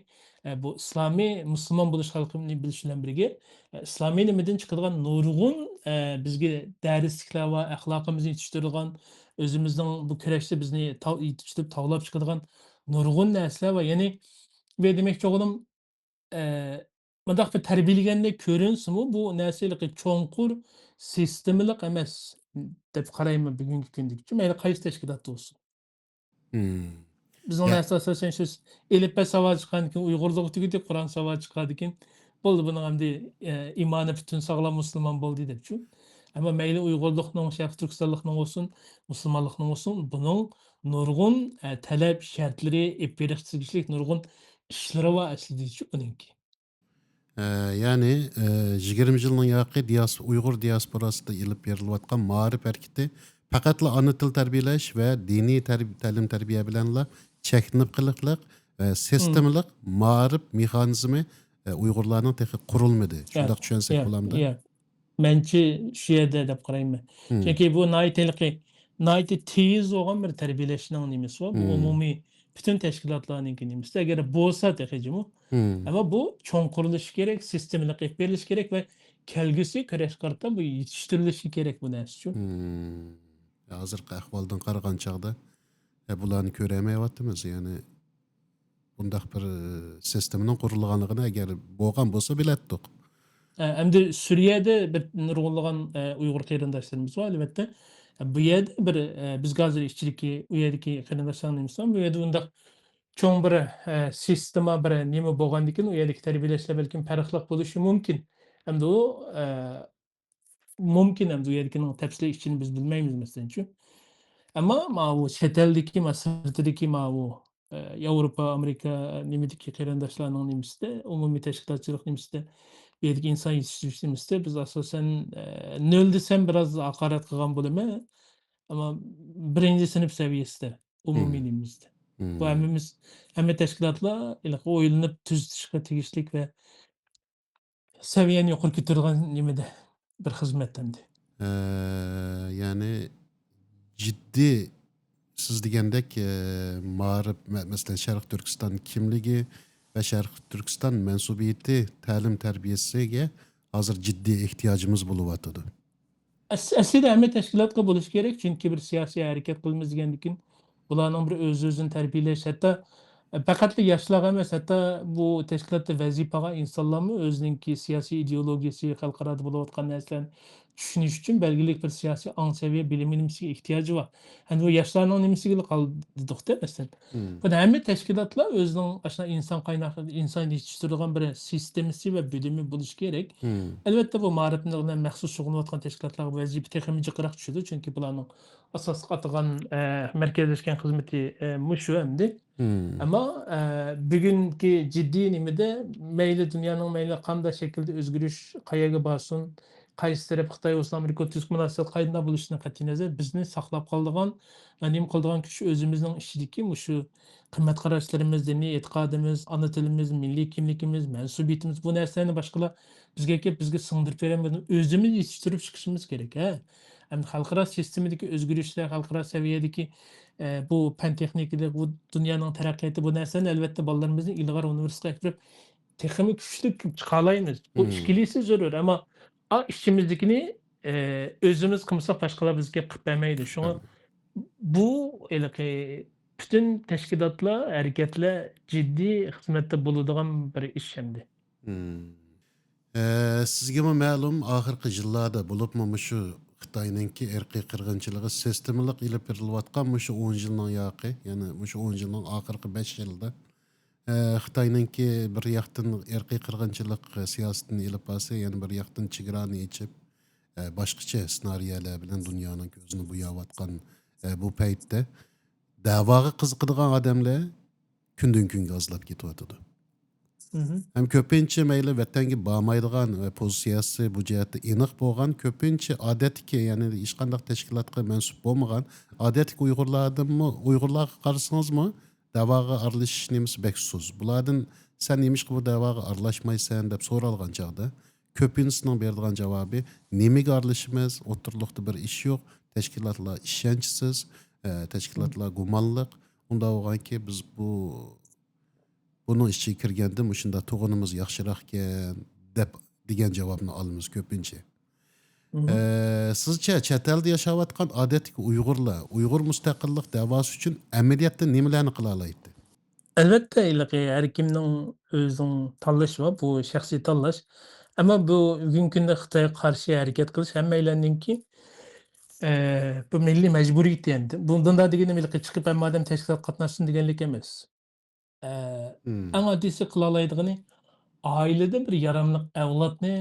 ئە، بۇ ئىسلامىي مۇسۇلمان بولۇش خەلقىنى بىلىش بىلەن بىرگە، ئە، ئىسلامىي نېمىدىن چىقىدىغان نۇرغۇن، ئە، بىزگە دەرسلىكلەر ۋە ئەخلاقىمىزنى يېتىشتۈرىدىغان، ئۆزىمىزنىڭ بۇ كۈرەشتە بىزنى تاۋ-، يېتىشتۈرۈپ تاۋلاپ چىقىدىغان نۇرغۇن نەرسىلەر بار. يەنى، بۇ دېمەكچى بولغىنىم، ئە، مۇنداق بىر تەربىيەلىگەندەك كۆرۈنسىمۇ، بۇ نەرسە ھېلىقى چوڭقۇر، سىستېمىلىق ئەمەس دەپ قارايمەن بۈگۈنكى كۈندىكىچە، مەيلى قايسى تەشكىلاتتا بولسۇن. مم. بىزنىڭ يا. نەرسە ئاساسەن شۇ ئېلىپبە ساۋاقى چىققاندىن كېيىن، ئۇيغۇرلۇقتىكىدەك قۇرئان ساۋاقى چىققاندىن كېيىن، بولدى، بۇنىڭ ئەمدى، ئە، ئىمانى پۈتۈن ساغلام مۇسۇلمان بولدى دەپچۇ. ئەمما مەيلى ئۇيغۇرلۇقنىڭ، شەرقىي تۈركىستانلىقنىڭ بولسۇن، مۇسۇلمانلىقنىڭ بولسۇن، بۇنىڭ نۇرغۇن، ئە، تەلەپ، شەرتلىرى، ئېلىپ بېرىشقا تېگىشلىك نۇرغۇن ئىشلىرى بار ئەسلىدىچۇ ئۇنىڭكى. ئە، يەنى، ئە، يىگىرمە يىلنىڭ ياقى دىياس-، ئۇيغۇر دىياسپوراسىدا ئېلىپ بېرىلىۋاتقان مائارىپ ھەرىكىتى پەقەتلا ئانا تىل تەربىيەلەش ۋە دىنىي تەرب-، تەلىم-تەربىيە بىلەنلا چەكلىنىپ قېلىقلىق ۋە مم. سىستېمىلىق مائارىپ مېخانىزمى، ئە، ئۇيغۇرلارنىڭ تېخى قۇرۇلمىدى. شۇنداق ياق، چۈشەنسەك ياق، بولامدۇ؟ ياق. مەنچە شۇ يەردە دەپ قارايمەن. مم. چۈنكى بۇ ناھايىتى ھېلىقى، ناھايىتى تېز بولغان بىر تەربىيەلەشنىڭ نېمىسى بار. بۇ مم. ئومۇمىي پۈتۈن تەشكىلاتلارنىڭكى نېمىسى. ئەگەر بولسا تېخىچىمۇ. مم. ئەمما بۇ چوڭقۇرلىشى كېرەك، سىستېمىلىق ئېلىپ بېرىلىشى كېرەك ۋە كەلگۈسى كۈرەشكە قارىتا بۇ يېتىشتۈرۈلۈشى كېرەك بۇ نەرسىچۇ. مم. ھازىرقى ئەھۋالدىن قارىغان چاغدا، ئە، بۇلارنى كۆرەلمەيۋاتىمىز. يەنى بۇنداق بىر، ئە، سىستېمىنىڭ قۇرۇلغانلىقىنى ئەگەر بولغان بولسا بىلەتتۇق. ئە، ئەمدى سۈرىيەدە بىر نۇرغۇنلىغان، ئە، ئۇيغۇر قېرىنداشلىرىمىز بار، ئەلۋەتتە. ئە، بۇ يەردە بىر، ئە، بىز ھازىر ئىچىدىكى، ئۇ يەردىكى قېرىنداشلارنىڭ نېمىسى بار، بۇ يەردە ئۇنداق چوڭ بىر، ئە، سىستېما، بىر نېمە بولغاندىكىن، ئۇ يەردىكى تەربىيەلەشلەر بەلكىم پەرقلىق بولۇشى مۇمكىن. ئەمدى ئۇ، ئە، مۇمكىن، ئەمدى ئۇ يەردىكىنىڭ تەپسىلىي ئىشىنى بىز بىلمەيمىز، مەسىلەنچۇ. ئەمما ماۋۇ چەت ئەلدىكى، ما-، سىرتىدىكى ماۋۇ، ئە، ياۋروپا، ئامېرىكا نېمىدىكى قېرىنداشلارنىڭ نېمىسىدە، ئومۇمىي تەشكىلاتچىلىق نېمىسىدە، بۇ يەردىكى ئىنسان يېتىشتۈرۈش نېمىسىدە بىز ئاساسەن، ئە، نۆل دېسەم بىراز ھاقارەت قىلغان بولىمەن. ئەمما بىرىنچى سىنىپ سەۋىيەسىدە، ئومۇمىي مم. نېمىمىزدە. بۇ مم. ھەممىمىز، ھەممە تەشكىلاتلار ھېلىقى ئويلىنىپ تۈزىتىشقا تېگىشلىك ۋە سەۋىيەنى يۇقىرى كۆتۈرىدىغان نېمىدە بىر خىزمەت ئەمدى. ئە، يەنى جىددىي سىز دېگەندەك، ئە، مائارىپ، مە-، مەسىلەن، شەرقىي تۈركىستان كىملىكى ۋە شەرقىي تۈركىستان مەنسۇبىيىتى تەلىم تەربىيەسىگە ھازىر جىددىي ئېھتىياجىمىز بولۇۋاتىدۇ. ئەس-، ئەسلىدە ھەممە تەشكىلاتقا بولۇشى كېرەك، چۈنكى بىر سىياسىي ھەرىكەت قىلىمىز دېگەندىن كېيىن بۇلارنىڭ بىر ئۆز-ئۆزىنى تەربىيەلەش، ھەتتا، ئە، پەقەتلا ياشلارغا ئەمەس، ھەتتا بۇ تەشكىلاتتا ۋەزىپە ئالغان ئىنسانلارمۇ ئۆزىنىڭكى سىياسىي ئىدېئولوگىيەسى، خەلقئارادا بولۇۋاتقان نەرسىلەرنى چۈشىنىش ئۈچۈن بەلگىلىك بىر سىياسىي ئاڭ سەۋىيە بىلىم ئېلىمىسىگە ئېھتىياجى بار. ئەمدى بۇ ياشلارنىڭ نېمىسىگىلا قالدۇق-دە، مەسىلەن. مم. بۇنى ھەممە تەشكىلاتلار ئۆزىنىڭ ئاشۇنداق ئىنسان قايناق، ئىنسان يېتىشتۈرىدىغان بىر سىستېمىسى ۋە بۆلۈمى بولۇشى كېرەك. مم. ئەلۋەتتە، بۇ مائارىپنى مەخسۇس شۇغۇللىنىۋاتقان تەشكىلاتلارغا ۋەزىپە تېخىمۇ جىقراق چۈشىدۇ، چۈنكى بۇلارنىڭ ئاساسلىق ئاتىغان، ئە، مەركەزلەشكەن خىزمىتى، ئە، مۇشۇ ئەمدى. مم. ئەمما، ئە، بۈگۈنكى جىددىي نېمىدە مەيلى دۇنيانىڭ مەيلى قانداق شەكىلدە ئۆزگىرىش، قەيەرگە بارسۇن، قايسى تەرەپ، خىتاي بولسۇن، ئامېرىكا، تۈرك مۇناسىۋەت قايدىن بولۇشىدىن قەتئىينەزەر، بىزنى ساقلاپ قالىدىغان ۋە نېمە قىلىدىغان كۈچ ئۆزىمىزنىڭ ئىچىدىكى مۇشۇ قىممەت قاراشلىرىمىز، دىنىي ئېتىقادىمىز، ئانا تىلىمىز، مىللىي كىملىكىمىز، مەنسۇبىيىتىمىز، بۇ نەرسىلەرنى باشقىلار بىزگە كېلىپ، بىزگە سىڭدۈرۈپ بېرەلمەيدۇ. ئۆزىمىز يېتىشتۈرۈپ چىقىشىمىز كېرەك، ھە. ئەمدى خەلقئارا سىستېمىدىكى ئۆزگىرىشلەر، خەلقئارا سەۋىيەدىكى، ئە، بۇ پەن تېخنىكىلىق، بۇ دۇنيانىڭ تەرەققىياتى، بۇ نەرسىلەرنى ئەلۋەتتە بالىلىرىمىزنى ئىلغار ئۇنىۋېرسىتېتقا ئەكىرىپ، تېخىمۇ كۈچلۈك چىقالايمىز. بۇ مم. ئىككىلىسى زۆرۈر، ئەمما ئا، ئىچىمىزدىكىنى، ئە، ئۆزىمىز قىلمىساق باشقىلار بىزگە قىلىپ بەرمەيدۇ. شۇڭا بۇ ھېلىقى پۈتۈن تەشكىلاتلار، ھەرىكەتلەر جىددىي خىزمەتتە بولىدىغان بىر ئىش ئەمدى. مم. ئە، سىزگىمۇ مەلۇم، ئاخىرقى يىللاردا، بولۇپمۇ مۇشۇ خىتاينىڭكى ئىرقىي قىرغىنچىلىقى سىستېمىلىق ئېلىپ بېرىلىۋاتقان مۇشۇ ئون يىلنىڭ ياقى، يەنى مۇشۇ ئون يىلنىڭ ئاخىرقى بەش يىلىدا، ئە، خىتاينىڭكى بىر ياقتىن ئىرقىي قىرغىنچىلىق سىياسىتىنى ئېلىپ بارسا، يەنە بىر ياقتىن چېگرانى ئېچىپ، ئە، باشقىچە سېنارىيەلەر بىلەن دۇنيانىڭ كۆزىنى بوياۋاتقان، ئە، بۇ پەيتتە دەۋاغا قىزىقىدىغان ئادەملەر كۈندىن كۈنگە ئازلاپ كېتىۋاتىدۇ. مھم. ھەم كۆپىنچە مەيلى ۋەتەنگە بارمايدىغان ۋە پوزىتسىيەسى بۇ جەھەتتە ئېنىق بولغان، كۆپىنچە ئادەتتىكى، يەنى ھېچقانداق تەشكىلاتقا مەنسۇپ بولمىغان ئادەتتىكى ئۇيغۇرلاردىنمۇ، ئۇيغۇرلارغا قارىسىڭىزمۇ، دەۋاغا ئارىلىشىش نېمىسى بەك سۇس. بۇلاردىن، «سەن نېمىشقا بۇ دەۋاغا ئارىلاشمايسەن؟» دەپ سورالغان چاغدا، كۆپىنچىسىنىڭ بېرىدىغان جاۋابى، «نېمىگە ئارىلىشىمىز؟ ئوتتۇرىلىقتا بىر ئىش يوق، تەشكىلاتلار ئىشەنچسىز، ئە، تەشكىلاتلار گۇمانلىق. ئۇنداق بولغانكى، بىز بۇ، بۇنىڭ ئىچىگە كىرگەندىن مۇشۇنداق تۇرغىنىمىز ياخشىراقكەن» دەپ، دېگەن جاۋابنى ئالىمىز كۆپىنچە. مھم. ئە، سىزچە، چەت ئەلدە ياشاۋاتقان ئادەتتىكى ئۇيغۇرلار ئۇيغۇر مۇستەقىللىق دەۋاسى ئۈچۈن ئەمەلىيەتتە نېمىلەرنى قىلالايتتى؟ ئەلۋەتتە، ھېلىقى ھەر كىمنىڭ ئۆزىنىڭ تاللىشى بار، بۇ شەخسىي تاللاش. ئەمما بۇ بۈگۈنكى كۈندە خىتايغا قارشى ھەرىكەت قىلىش ھەممەيلەننىڭكى ئە، بۇ مىللىي مەجبۇرىيىتى ئەمدى. بۇندىن دا دېگىنىم ھېلىقى چىقىپ ھەممە ئادەم تەشكىلات قاتناشسۇن دېگەنلىك ئەمەس. ئە، مم. ئەڭ ئاددىيسى قىلالايدىغىنى ئائىلىدىن بىر ياراملىق ئەۋلادنى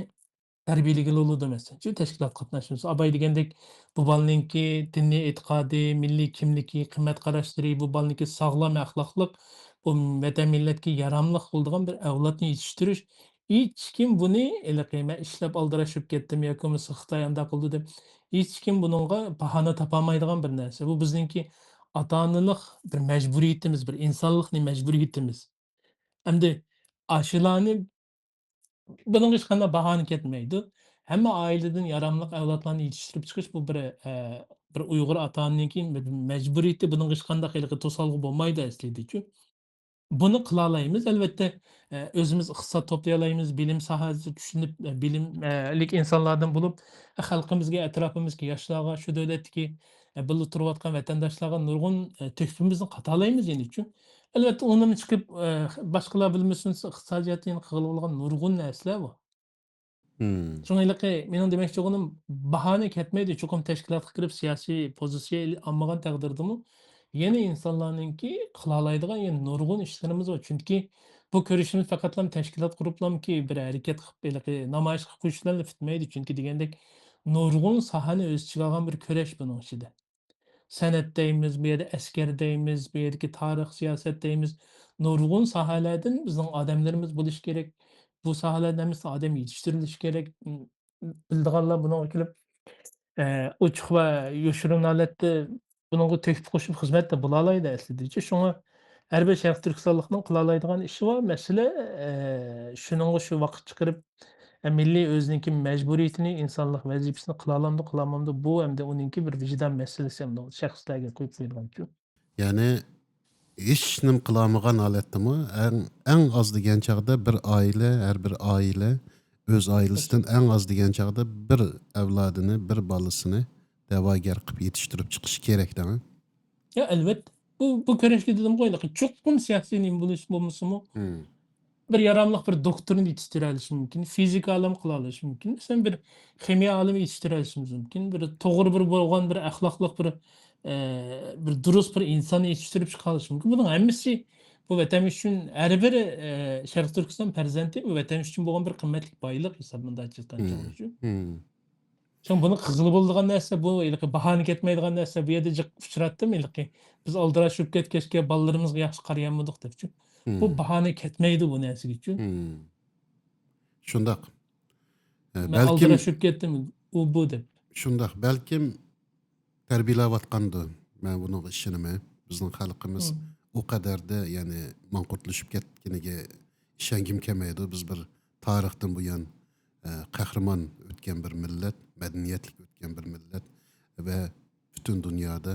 تەربىيەلىگىلى بولىدۇ، مەسىلەن، شۇ تەشكىلات قاتناشمىسا. ئاباي دېگەندەك بۇ بالىنىڭكى دىنىي ئېتىقادى، مىللىي كىملىكى، قىممەت قاراشلىرى، بۇ بالىنىڭكى ساغلام ئەخلاقلىق، بۇ ۋەتەن مىللەتكە ياراملىق بولىدىغان بىر ئەۋلادنى يېتىشتۈرۈش. ھېچكىم بۇنى ھېلىقى مەن ئىشلەپ ئالدىراش بولۇپ كەتتىم ياكى بولمىسا خىتاي ئانداق قىلدى دەپ ھېچكىم بۇنىڭغا باھانە تاپالمايدىغان بىر نەرسە. بۇ بىزنىڭكى ئاتا-ئانىلىق بىر مەجبۇرىيىتىمىز، بىر ئىنسانلىقنى مەجبۇرىيىتىمىز. ئەمدى ئاشۇلارنى بۇنىڭغا ھېچقانداق باھانە كەتمەيدۇ. ھەممە ئائىلىدىن ياراملىق ئەۋلادلارنى يېتىشتۈرۈپ چىقىش، بۇ بىر، ئە، بىر ئۇيغۇر ئاتا-ئانىنىڭكى بىر مەجبۇرىيىتى، بۇنىڭغا ھېچقانداق ھېلىقى توسالغۇ بولمايدۇ ئەسلىدىچۇ. بۇنى قىلالايمىز، ئەلۋەتتە، ئە، ئۆزىمىز ئىقتىساد توپلىيالايمىز، بىلىم ساھەسىدە چۈشىنىپ، ئە، بىلىم، ئە، لىك ئىنسانلاردىن بولۇپ، خەلقىمىزگە، ئەتراپىمىزدىكى ياشلارغا، شۇ دۆلەتتىكى، ئە، بىللە تۇرۇۋاتقان ۋەتەنداشلارغا نۇرغۇن، ئە، تۆھپىمىزنى قاتالايمىز يەنىچۇ. ئەلۋەتتە، ئۇنىمۇ چىقىپ، ئە، باشقىلار بىلمىسۇن، ئىقتىسادىي جەھەتتىن قىلغىلى بولغان نۇرغۇن نەرسىلەر بار. مم. شۇڭا ھېلىقى مېنىڭ دېمەكچى بولغىنىم، باھانە كەتمەيدۇ. چوقۇم تەشكىلاتقا كىرىپ سىياسىي پوزىتسىيە ئېلى-، ئالمىغان تەقدىردىمۇ، يەنە ئىنسانلارنىڭكى قىلالايدىغان يەنە نۇرغۇن ئىشلىرىمىز بار. چۈنكى بۇ كۈرىشىمىز پەقەتلا تەشكىلات قۇرۇپلامكى بىر ھەرىكەت قىلىپ، ھېلىقى نامايىش قىلىپ قويۇش بىلەن پۈتمەيدۇ. چۈنكى دېگەندەك، نۇرغۇن ساھەنى ئۆز ئىچىگە ئالغان بىر كۈرەش بۇنىڭ ئىچىدە. سەنئەت دەيمىز، بۇ يەردە ئەسكەر دەيمىز، بۇ يەردىكى تارىخ، سىياسەت دەيمىز. نۇرغۇن ساھەلەردىن بىزنىڭ ئادەملىرىمىز بولۇشى كېرەك. بۇ ساھەلەردىن ھەممىسىدە ئادەم يېتىشتۈرۈلۈشى كېرەك. بىلىدىغانلار بۇنىڭغا كېلىپ، ئە، ئوچۇق ۋە يوشۇرۇن ھالەتتە بۇنىڭغا تۆھپە قوشۇپ خىزمەتتە بولالايدۇ ئەسلىدىچۇ. شۇڭا ھەر بىر شەرقىي تۈركىستانلىقنىڭ قىلالايدىغان ئىشى بار. مەسىلە، ئە، شۇنىڭغا شۇ ۋاقىت چىقىرىپ، ئە، مىللىي ئۆزىنىڭكى مەجبۇرىيىتىنى، ئىنسانلىق ۋەزىپىسىنى قىلالامدۇ، قىلالمامدۇ، بۇ ئەمدى ئۇنىڭكى بىر ۋىجدان مەسىلىسى، ئەمدى شەخسلەرگە قويۇپ قويۇلغانچۇ. يەنى ھېچ نېمە قىلالمىغان ھالەتتىمۇ، ئەڭ، ئەڭ ئاز دېگەن چاغدا بىر ئائىلە، ھەر بىر ئائىلە ئۆز ئائىلىسىدىن ئەڭ ئاز دېگەن چاغدا بىر ئەۋلادىنى، بىر بالىسىنى دەۋاگەر قىلىپ يېتىشتۈرۈپ چىقىشى كېرەك دەڭ. يا، ئەلۋەتتە. بۇ، بۇ كۈرەشكە دېدىمغۇ، ھېلىقى چوقۇم سىياسىي نېمە بولۇش بولمىسىمۇ، مم. بىر ياراملىق بىر دوكتورنى يېتىشتۈرەلىشى مۇمكىن، فىزىكا ئالىمى قىلالىشى مۇمكىن، مەسىلەن، بىر خىمىيە ئالىمى يېتىشتۈرەلىشىمىز مۇمكىن، بىر توغرا بىر بولغان بىر ئەخلاقلىق بىر، ئە، بىر دۇرۇس بىر ئىنساننى يېتىشتۈرۈپ چىقالىشى مۇمكىن. بۇنىڭ ھەممىسى بۇ ۋەتەن ئۈچۈن ھەر بىر، ئە، شەرقىي تۈركىستان پەرزەنتى بۇ ۋەتەن ئۈچۈن بولغان بىر قىممەتلىك بايلىق ھېساب مۇنداق ئېيتقان مم. چاغدا. مم. شۇڭا بۇنى قىلغىلى بولىدىغان نەرسە، بۇ ھېلىقى باھانە كەتمەيدىغان نەرسە، بۇ يەردە جىق ئۇچراتتىم ھېلىقى. بىز ئالدىراش بولۇپ كەتكەچكە بالىلىرىمىزغا ياخشى قارىيالمىدۇق دەپچۇ. بۇ مم. باھانە كەتمەيدۇ بۇ نەرسىگىچۇ. مم. شۇنداق. ئە، مەن بەلكىم ئالدىراش بولۇپ كەتتىم، ئۇ بۇ دەپ. شۇنداق. بەلكىم تەربىيەلەۋاتقاندۇ. مەن بۇنىڭغا ئىشىنىمەن. بىزنىڭ خەلقىمىز مم. ئۇ قەدەردە، يەنى ماڭقۇرتلىشىپ كەتكىنىگە ئىشەنگۈم كەلمەيدۇ. بىز بىر تارىختىن بۇيان، ئە، قەھرىمان ئۆتكەن بىر مىللەت، مەدەنىيەتلىك ئۆتكەن بىر مىللەت ۋە پۈتۈن دۇنيادا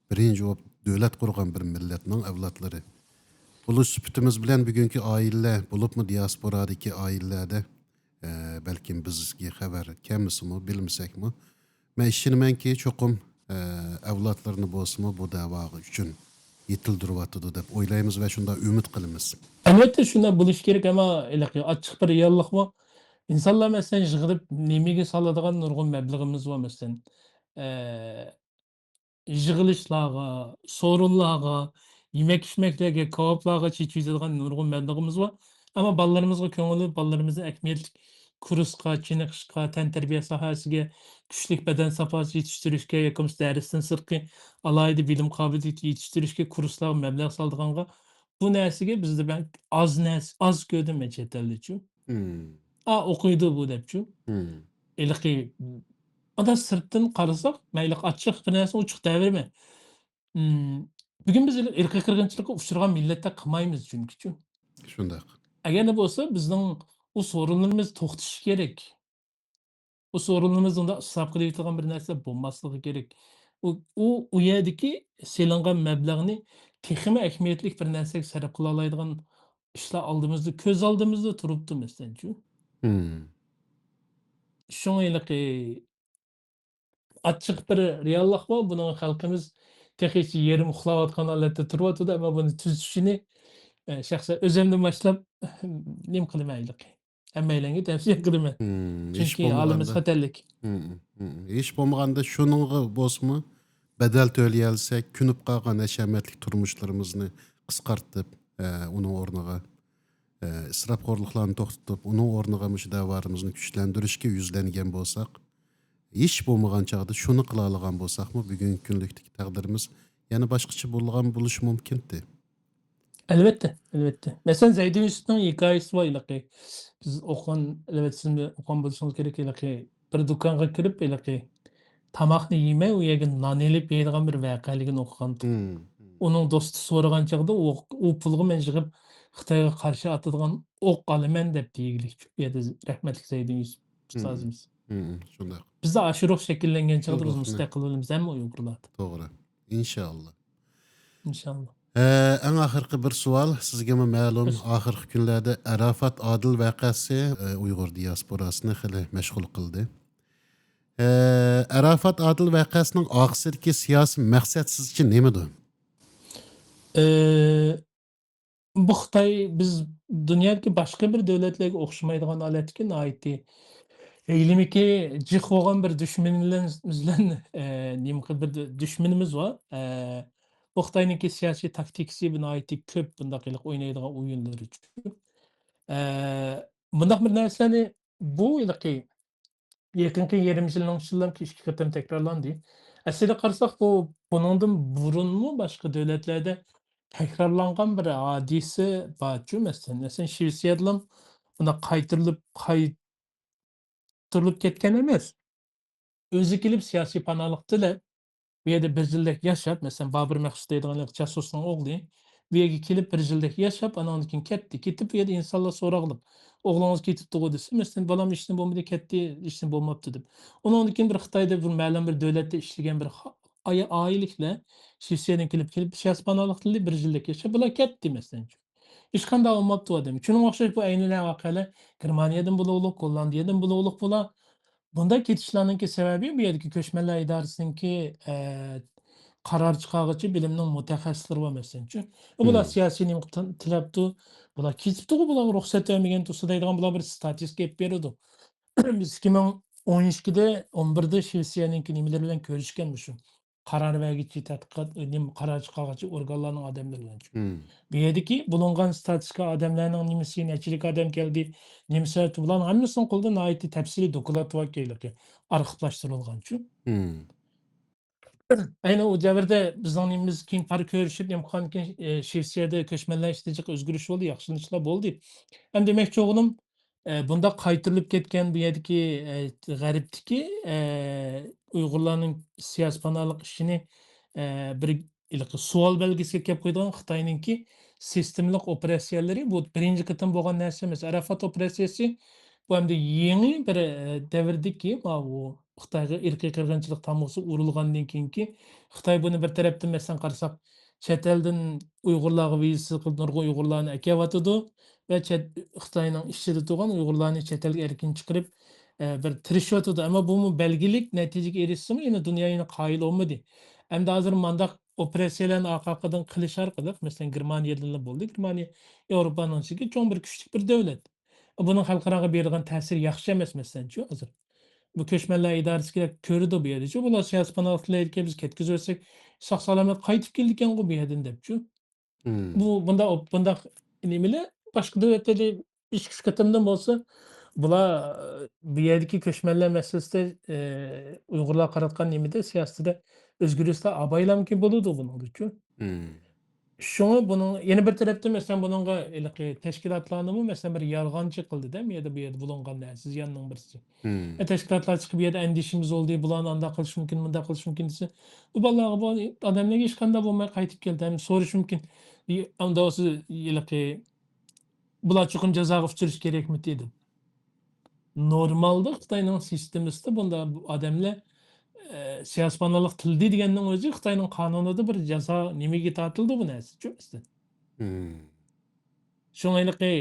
بىرىنچى بولۇپ دۆلەت قۇرغان بىر مىللەتنىڭ ئەۋلادلىرى بولۇش سۈپىتىمىز بىلەن بۈگۈنكى ئائىلىلەر، بولۇپمۇ دىياسپورادىكى ئائىلىلەردە، ئە، بەلكىم بىزگە خەۋەر كەلمىسىمۇ، بىلمىسەكمۇ، مەن ئىشىنىمەنكى، چوقۇم، ئە، ئەۋلادلىرىنى بولسىمۇ بۇ دەۋا ئۈچۈن يېتىلدۈرۈۋاتىدۇ دەپ ئويلايمىز ۋە شۇنداق ئۈمىد قىلىمىز. ئەلۋەتتە، شۇنداق بولۇشى كېرەك، ئەمما ھېلىقى ئاچچىق بىر رېئاللىقمۇ، ئىنسانلار، مەسىلەن، يىغىلىپ نېمىگە سالىدىغان نۇرغۇن مەبلىغىمىز بار، مەسىلەن، ئە، يىغىلىشلارغا، سورۇنلارغا، يېمەك-ئىچمەكلەرگە، كاۋاپلارغا چېچىۋېتىدىغان نۇرغۇن مەبلىغىمىز بار. ئەمما بالىلىرىمىزغا كۆڭۈل بۆلۈپ، بالىلىرىمىزنى ئەھمىيەتلىك كۇرسقا، چېنىقىشقا، تەنتەربىيە ساھەسىگە، كۈچلۈك بەدەن ساپاسى يېتىشتۈرۈشكە ياكى بولمىسا دەرستىن سىرتقى ئالاھىدە بىلىم قابىلىيىتى يېتىشتۈرۈشكە كۇرسلارغا مەبلەغ سالىدىغانغا، بۇ نەرسىگە بىزدە مەن ئاز نەرسە، ئاز كۆردۈم مەن چەت ئەلدىچۇ. مم. ئا، ئوقۇيدۇ بۇ دەپچۇ. مم. ھېلىقى، ئادا سىرتتىن قارىساق، مەن ھېلىقى ئاچچىق بىر نەرسىنى ئوچۇق دەۋېرىمەن. مم، بۈگۈن بىز ھېلىقى ئىرقىي قىرغىنچىلىققا ئۇچرىغان مىللەتتەك قىلمايمىز چۈنكىچۇ. شۇنداق. ئەگەر بولسا بىزنىڭ ئۇ سورۇنلىرىمىز توختىشى كېرەك. ئۇ سورۇنلىرىمىزدا ئىسراپ قىلىۋېتىدىغان بىر نەرسە بولماسلىقى كېرەك. ئۇ، ئۇ، ئۇ يەردىكى سېلىنغان مەبلەغنى تېخىمۇ ئەھمىيەتلىك بىر نەرسىگە سەرپ قىلالايدىغان ئىشلار ئالدىمىزدا، كۆز ئالدىمىزدا تۇرۇپتۇ، مەسىلەنچۇ. مم. شۇڭا ھېلىقى ئاچچىق بىر رېئاللىق بار. بۇنىڭ خەلقىمىز تېخىچە يېرىم ئۇخلاۋاتقان ھالەتتە تۇرۇۋاتىدۇ، ئەمما بۇنى تۈزىتىشىنى، ئە، شەخسەن ئۆزۈمدىن باشلاپ نېمە قىلىمەن ھېلىقى. ھەممەيلەنگە تەۋسىيە قىلىمەن. چۈنكى ھالىمىز خەتەرلىك. ھېچ بولمىغاندا شۇنىڭغا بولسىمۇ بەدەل تۆلىيەلسەك، كۆنۈپ قالغان ھەشەمەتلىك تۇرمۇشلىرىمىزنى قىسقارتىپ، ئە، ئۇنىڭ ئورنىغا، ئە، ئىسراپخورلۇقلارنى توختىتىپ، ئۇنىڭ ئورنىغا مۇشۇ دەۋرىمىزنى كۈچلەندۈرۈشكە يۈزلەنگەن بولساق، ھېچ بولمىغان چاغدا شۇنى قىلالىغان بولساقمۇ، بۈگۈنكى كۈنلۈكتىكى تەقدىرىمىز يەنە باشقىچە بولغان بولۇشى مۇمكىنتى. ئەلۋەتتە، ئەلۋەتتە. مەسىلەن، زەيدىن يۈسۈپنىڭ ھېكايىسى بار ھېلىقى. بىز ئوقۇغان، ئەلۋەتتە، سىزمۇ ئوقۇغان بولۇشىڭىز كېرەك، ھېلىقى بىر دۇكانغا كىرىپ، ھېلىقى تاماقنى يېمەي، ئۇ يەرگە نان ئېلىپ يەيدىغان بىر ۋەقەلىكىنى ئوقۇغانتۇق. ئۇنىڭ دوستى سورىغان چاغدا، ئۇ، ئۇ پۇلغا مەن يىغىپ خىتايغا قارشى ئاتىدىغان ئوق ئالىمەن دەپ دېگىلىك. ئۇ يەردە رەھمەتلىك زەيدىن يۈسۈپ ئۇستازىمىز. شۇنداق. بىزدە ئاشۇ روھ شەكىللەنگەن چاغدا بىز مۇستەقىل بولىمىز ھەممە ئۇيغۇرلاردا. توغرا. ئىنشاللا. ئىنشاللا. ئە، ئەڭ ئاخىرقى بىر سوئال. سىزگىمۇ مەلۇم، ئاخىرقى كۈنلەردە ئاراپات ئادىل ۋەقەسى، ئە، ئۇيغۇر دىياسپوراسىنى خېلى مەشغۇل قىلدى. ئە، ئاراپات ئادىل ۋەقەسىنىڭ ئارقىسىدىكى سىياسىي مەقسەت سىزچە نېمىدۇ؟ ئە، بۇ خىتاي، بىز دۇنيادىكى باشقا بىر دۆلەتلەرگە ئوخشىمايدىغان ھالەتتىكى ناھايىتى ھەيلىمىكى جىق بولغان بىر دۈشمىنى بىلەن، بىلەن، ئە، نېمە قىل-، بىر دۈ-، دۈشمىنىمىز بار. ئە، بۇ خىتاينىڭكى سىياسىي تاكتىكىسى بۇ ناھايىتى كۆپ بۇنداق ھېلىقى ئوينايدىغان ئويۇنلىرى. ئە، بۇنداق بىر نەرسىلەرنى بۇ ھېلىقى يېقىنقى يېرىم يىلنىڭ ئىچىدىلا ئىككى قېتىم تەكرارلاندى. ئەسلىدە قارىساق، بۇ، بۇنىڭدىن بۇرۇنمۇ باشقا دۆلەتلەردە تەكرارلانغان بىر ھادىسە بارچۇ، مەسىلەن. مەسىلەن، شىۋېتسىيەدىلا بۇنداق قايتۇرۇلۇپ، قايتۇرۇلۇپ كەتكەن ئەمەس. ئۆزى كېلىپ سىياسىي پاناھلىق تىلەپ، بۇ يەردە بىر يىلدەك ياشاپ، مەسىلەن، بابۇر مەخسۇت دەيدىغان جاسۇسنىڭ ئوغلى، بۇ يەرگە كېلىپ بىر يىلدەك ياشاپ، ئانىڭدىن كېيىن كەتتى. كېتىپ، بۇ يەردە ئىنسانلار سوراقلىق، «ئوغلىڭىز كېتىپتىغۇ؟» دېسە، مەسىلەن، «بالام ھېچنېمە بولمىدى، كەتتى، ھېچنېمە بولماپتۇ» دەپ. ئۇنىڭدىن كېيىن بىر خىتايدا بىر مەلۇم بىر دۆلەتتە ئىشلىگەن بىر خا-، ئاي-، ئائىلىلىكلەر شىۋېتسىيەدىن كېلىپ، كېلىپ سىياسىي پاناھلىق تىلىدى، بىر يىلدەك ياشاپ، بۇلار كەتتى، مەسىلەن. ھېچقانداق بولماپتۇ ئادەم. شۇنىڭغا ئوخشاش بۇ ئەينىلەر ۋەقەلەر گېرمانىيەدىن بولۇۋلۇق، گوللاندىيەدىن بولۇۋلۇق بۇلار. بۇنداق كېتىشلەرنىڭكى سەۋەبى بۇ يەردىكى كۆچمەنلەر ئىدارىسىنىڭكى، ئە، قارار چىقارغۇچى بىلىمنىڭ مۇتەخەسسىسلىرى بار، مەسىلەنچۇ. ئۇ بۇلار سىياسىي نېمە تىلەپتۇ، بۇلار كېتىپتىغۇ، بۇلارغا رۇخسەت بەرمىگەن تۇرسا دەيدىغان بۇلار بىر ستاتىستىكا ئېلىپ بېرىدۇ. بىز ئىككى مىڭ ئون ئىككىدە، ئون بىردە شىۋېتسىيەنىڭكى نېمىلىرى بىلەن كۆرۈشكەن مۇشۇ. قارار بەرگۈچى تەتقىقات، نېمە، قارار چىقارغۇچى ئورگانلارنىڭ ئادەملىرى بىلەن. بۇ يەردىكى بولۇنغان ستاتىستىكا ئادەملەرنىڭ نېمىسى، نەچچىلىك ئادەم كەلدى، نېمە سەۋەبتىن، بۇلارنىڭ ھەممىسىنىڭ قولىدا ناھايىتى تەپسىلىي دوكلات بار، ئارخىپلاشتۇرۇلغانچۇ. ئەينى ئۇ دەۋردە بىزنىڭ نېمىمىز كېيىن پار كۆرۈشۈپ، نېمە قىلغاندىن كېيىن، ئى، شىۋېتسىيەدە كۆچمەنلەر ئىچىدە جىق ئۆزگىرىش بولدى، ياخشىلىنىشلار بولدى. ھەم دېمەكچى بولغىنىم، ئە، بۇنداق قايتۇرۇلۇپ كەتكەن بۇ يەردىكى، ئە، غەربتىكى، ئە، ئۇيغۇرلارنىڭ سىياسىي پاناھلىق ئىشىنى، ئە، بىر ھېلىقى سوئال بەلگىسىگە كەپ قويىدىغان خىتاينىڭكى سىستېمىلىق ئوپېراتسىيەلىرى، بۇ بىرىنچى قېتىم بولغان نەرسە ئەمەس. ئاراپات ئوپېراتسىيەسى بۇ ئەمدى يېڭى بىر، ئە، دەۋردىكى ماۋۇ خىتايغا ئىرقىي قىرغىنچىلىق تامغىسى ئۇرۇلغاندىن كېيىنكى خىتاي بۇنى بىر تەرەپتىن، مەسىلەن، قارىساق، چەت ئەلدىن ئۇيغۇرلارغا ۋىزىسىز قىلىپ نۇرغۇن ئۇيغۇرلارنى ئەكېۋاتىدۇ ۋە چەت، خىتاينىڭ ئىچىدە تۇرغان ئۇيغۇرلارنى چەت ئەلگە ئەركىن چىقىرىپ، ئە، بىر تىرىشىۋاتىدۇ. ئەمما بۇمۇ بەلگىلىك نەتىجىگە ئېرىشسىمۇ، يەنە دۇنيا يەنە قايىل بولمىدى. ئەمدى ھازىر مانداق ئوپېراتسىيەلەرنى ئارقا-ئارقىدىن قىلىش ئارقىلىق، مەسىلەن، گېرمانىيەدىنلا بولدى. گېرمانىيە ياۋروپانىڭ ئىچىدىكى چوڭ بىر كۈچلۈك بىر دۆلەت. بۇنىڭ خەلقئاراغا بېرىدىغان تەسىرى ياخشى ئەمەس، مەسىلەنچۇ، ھازىر. بۇ كۆچمەنلەر ئىدارىسىگە كۆرىدۇ بۇ يەردىچۇ. بۇلار سىياسىي پاناھلىقلار ئەيلىكەن، بىز كەتكۈزۈۋەتسەك، ساق-سالامەت قايتىپ كېلىدىكەنغۇ بۇ يەردىن دەپچۇ. بۇ، بۇنداق، بۇنداق نېمىلەر باشقا دۆلەتلەردە ئىككى، ئۈچ قېتىمدىن بولسا، بۇلار، بۇ يەردىكى كۆچمەنلەر مەسىلىسىدە، ئە، ئۇيغۇرلارغا قاراتقان نېمىدە، سىياسىتىدە ئۆزگىرىشلەر ئاۋايلامكى بولىدۇ بۇنىڭدىچۇ. شۇڭا بۇنىڭ يەنە بىر تەرەپتىن، مەسىلەن، بۇنىڭغا ھېلىقى تەشكىلاتلارنىمۇ، مەسىلەن، بىر يالغانچى قىلدى-دە، بۇ يەردە، بۇ يەردە بۇلۇنغان نەرسە زىياننىڭ بىرسى. ئە، تەشكىلاتلار چىقىپ، بۇ يەردە ئەندىشىمىز بولدى، بۇلارنى ئانداق قىلىش مۇمكىن، مۇنداق قىلىش مۇمكىن دېسە، بۇ بالىلارغا، بۇ ئادەملەرگە ھېچقانداق بولماي قايتىپ كەلدى. ھەم سورىشى مۇمكىن، ئانداق بولسا، ھېلىقى، بۇلار چوقۇم جازاغا ئۇچرىشى كېرەكمىتى دەپ. نورمالدا خىتاينىڭ سىستېمىسىدا بۇنداق ئادەملەر، ئە، سىياسىي پاناھلىق تىلىدى دېگەننىڭ ئۆزى خىتاينىڭ قانۇنىدا بىر جازا نېمىگە تارتىلىدۇ بۇ نەرسىچۇ ئەسلى. شۇڭا ھېلىقى،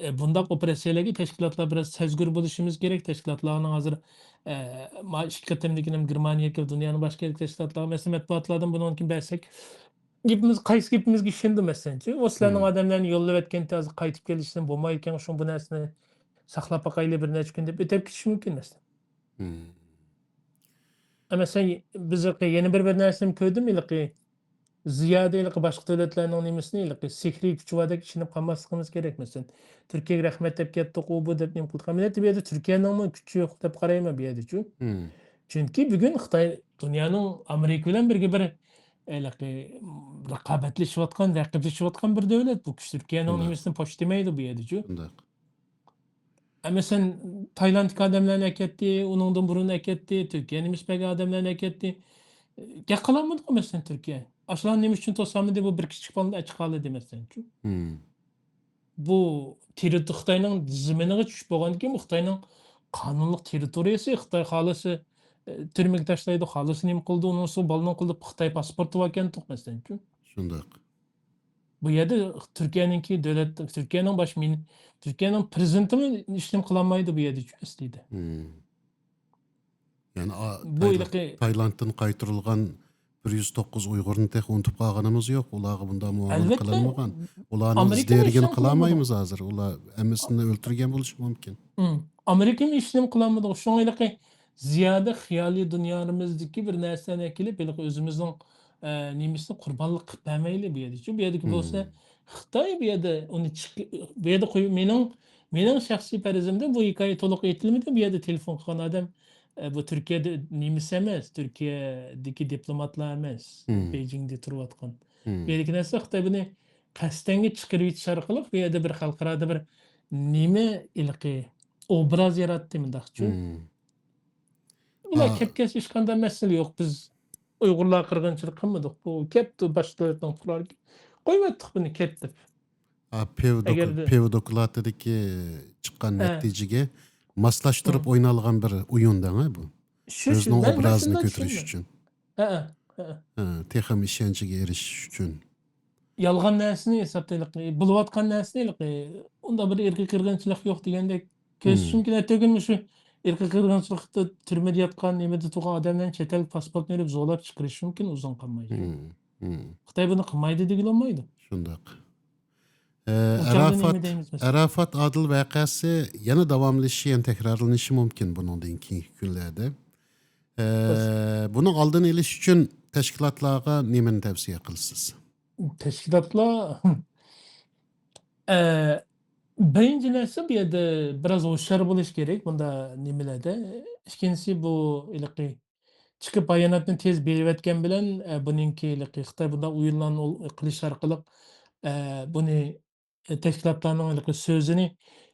ئە، بۇنداق ئوپېراتسىيەلەرگە تەشكىلاتلار بىراز سەزگۈر بولۇشىمىز كېرەك. تەشكىلاتلارنىڭ ھازىر، ئە، ما ئىككى قېتىمدىكىنىم گېرمانىيەگە كېلىپ، دۇنيانىڭ باشقا يەرلىك تەشكىلاتلارغا، مەسىلەن، مەتبۇئاتلاردىن بۇنىڭدىن كېيىن بەرسەك، گېپىمىز، قايسى گېپىمىزگە ئىشىنىدۇ، مەسىلەن، ئۇ سىلەرنىڭ ئادەملەرنى يوللىۋەتكەنتى، ھازىر قايتىپ كېلىشتىن بولمايدىكەن، شۇڭا بۇ نەرسىنى ساقلاپ باقايلى بىر نەچچە كۈن دەپ ئۆتەپ كېتىشى مۇمكىن مەسىلەن. مم. ئەمما سەن بىز ھېلىقى يەنە بىر، بىر نەرسىنى كۆردۈم، ھېلىقى زىيادە ھېلىقى باشقا دۆلەتلەرنىڭ نېمىسىنى ھېلىقى سېھرىي كۈچى باردەك ئىشىنىپ قالماسلىقىمىز كېرەك. مەسىلەن، تۈركىيەگە رەھمەت دەپ كەتتۇق، ئۇ بۇ دەپ نېمە قىلدۇق. ئەمەلىيەتتە بۇ يەردە تۈركىيەنىڭمۇ كۈچى يوق دەپ قارايمەن بۇ يەردىچۇ. مم. چۈنكى بۈگۈن خىتاي دۇنيانىڭ ئامېرىكا بىلەن بىرگە بىر ھېلىقى رىقابەتلىشىۋاتقان، رەقىبلىشىۋاتقان بىر دۆلەت. بۇ كۈچ تۈركىيەنىڭ شۇنداق. نېمىسىنى پوش دېمەيدۇ بۇ يەردىچۇ. شۇنداق. ئە، مەسىلەن، تايلاندتىكى ئادەملەرنى ئەكەتتى، ئۇنىڭدىن بۇرۇن ئەكەتتى، تۈركىيە نېمىسى بەرگەن ئادەملەرنى ئەكەتتى. گەپ قىلالمىدىغۇ مەسىلەن تۈركىيە. ئاشۇلارنى نېمە ئۈچۈن توسالمىدى، بۇ بىر كىچىك بالىنى ئەچىقالىدى مەسىلەنچۇ. مم. بۇ تېررىتو-، خىتاينىڭ زېمىنىغا چۈشۈپ بولغاندىن كېيىن، بۇ خىتاينىڭ قانۇنلۇق تېررىتورىيەسى، خىتاي خالىسا، ئە، تۈرمىگە تاشلايدۇ، خالىسا نېمە قىلىدۇ، ئۇنىڭ ئۈستىگە بالىنىڭ قولىدا خىتاي پاسپورتى باركەنتۇق مەسىلەنچۇ. شۇنداق. بۇ يەردە تۈركىيەنىڭكى دۆلەت، تۈركىيەنىڭ باش مىن-، تۈركىيەنىڭ پرېزىدېنتىمۇ ھېچنېمە قىلالمايدۇ بۇ يەردىچۇ ئەسلىدە. مم. يەنى ئا-، بۇ تايلا-، ھېلىقى تايلاندتىن قايتۇرۇلغان بىر يۈز توققۇز ئۇيغۇرنى تېخى ئۇنتۇپ قالغىنىمىز يوق. ئۇلارغا بۇنداق مۇئامىلە ئەلۋەتتە قىلىنمىغان. ئۇلارنىڭ ئامېرىكىمۇ ئىزدىرىگىنى ھېچنېمە قىلالمىدى. قىلالمايمىز ھازىر. ئۇلار ھەممىسىنى ئۆلتۈرگەن بولۇشى مۇمكىن. ئۇم، ئامېرىكىمۇ ھېچنېمە قىلالمىدى. شۇڭا ھېلىقى زىيادە خىيالىي دۇنيامىزدىكى بىر نەرسىلەرنى ئەكېلىپ، ھېلىقى ئۆزىمىزنىڭ، ئە، نېمىسىنى قۇربانلىق قىلىپ بەرمەيلى بۇ يەردىچۇ. بۇ يەردىكى بولسا مم. خىتاي بۇ يەردە ئۇنى چىق-، بۇ يەردە قويۇپ، مېنىڭ، مېنىڭ شەخسىي پەرىزىمدە بۇ ھېكايە تولۇق ئېيتىلمىدى. بۇ يەردە تېلېفون قىلغان ئادەم، ئە، بۇ تۈركىيەدە نېمىسى ئەمەس، تۈركىيەدىكى دىپلوماتلار ئەمەس، مم. بېيجىڭدا تۇرۇۋاتقان. مم. بۇ يەردىكى نەرسە خىتاي بۇنى قەستەنگە چىقىرىۋېتىش ئارقىلىق بۇ يەردە بىر خەلقئارادا بىر نېمە ھېلىقى ئوبراز ياراتتى مۇنداقچۇ. مم. ئۇلار ھا. كەپ-كەلسە ھېچقانداق مەسىلە يوق. بىز ئۇيغۇرلار قىرغىنچىلىق قىلمىدۇق. بۇ كەپتۇ، باشقا دۆلەتنىڭ پۇقرالىرى. قويۇۋەتتۇق بۇنى، كەت دەپ. ھا، پىۋ دوك-، ئەگەردە پىۋ دوكلاتىدىكى چىققان ھە. نەتىجىگە ماسلاشتۇرۇپ ھە. ئوينالغان بىر ئويۇن دەڭە بۇ. شۇ، شۇ. ئۆزىنىڭ مەن، مەن ئوبرازىنى شۇنداق كۆتۈرۈش چۈشەندىم. ئۈچۈن. ھە، ھە، ھە. ھە، تېخىمۇ ئىشەنچىگە ئېرىشىش ئۈچۈن. يالغان نەرسىنى ھېسابتا ھېلىقى، بولۇۋاتقان نەرسىنى ھېلىقى، ئۇنداق بىر ئىرقىي قىرغىنچىلىق يوق دېگەندەك كۆرسىتىش مم. مۇمكىن. ئەتىگۈن مۇشۇ ئىرقىي قىرغىنچىلىقتا تۈرمىدە ياتقان، نېمىدە تۇرغان ئادەملەرنى چەت ئەلگە پاسپورتنى بېرىپ زورلاپ چىقىرىشى مۇمكىن ئۇزۇن قالماي. مم. مم. خىتاي بۇنى قىلمايدۇ دېگىلى بولمايدۇ. شۇنداق. ئە، ئۇ چاغدا نېمە ئەرافات، دەيمىز مەسىلەن؟ ئەرافات ئادىل ۋەقەسى يەنە داۋاملىشىشى، يەنە تەكرارلىنىشى مۇمكىن بۇنىڭدىن كېيىنكى كۈنلەردە. ئە، بەس. بۇنىڭ ئالدىنى ئېلىش ئۈچۈن تەشكىلاتلارغا نېمىنى تەۋسىيە قىلىسىز؟ تەشكىلاتلار، ئە، بىرىنچى نەرسە، بۇ يەردە بىراز ھوشيار بولۇش كېرەك بۇنداق نېمىلەردە. ئىككىنچىسى، بۇ ھېلىقى چىقىپ باياناتنى تېز بېرىۋەتكەن بىلەن، ئە، بۇنىڭكى ھېلىقى خىتاي بۇنداق ئويۇنلارنى ئول-، قىلىش ئارقىلىق، ئە، بۇنى، ئە، تەشكىلاتلارنىڭ ھېلىقى سۆزىنى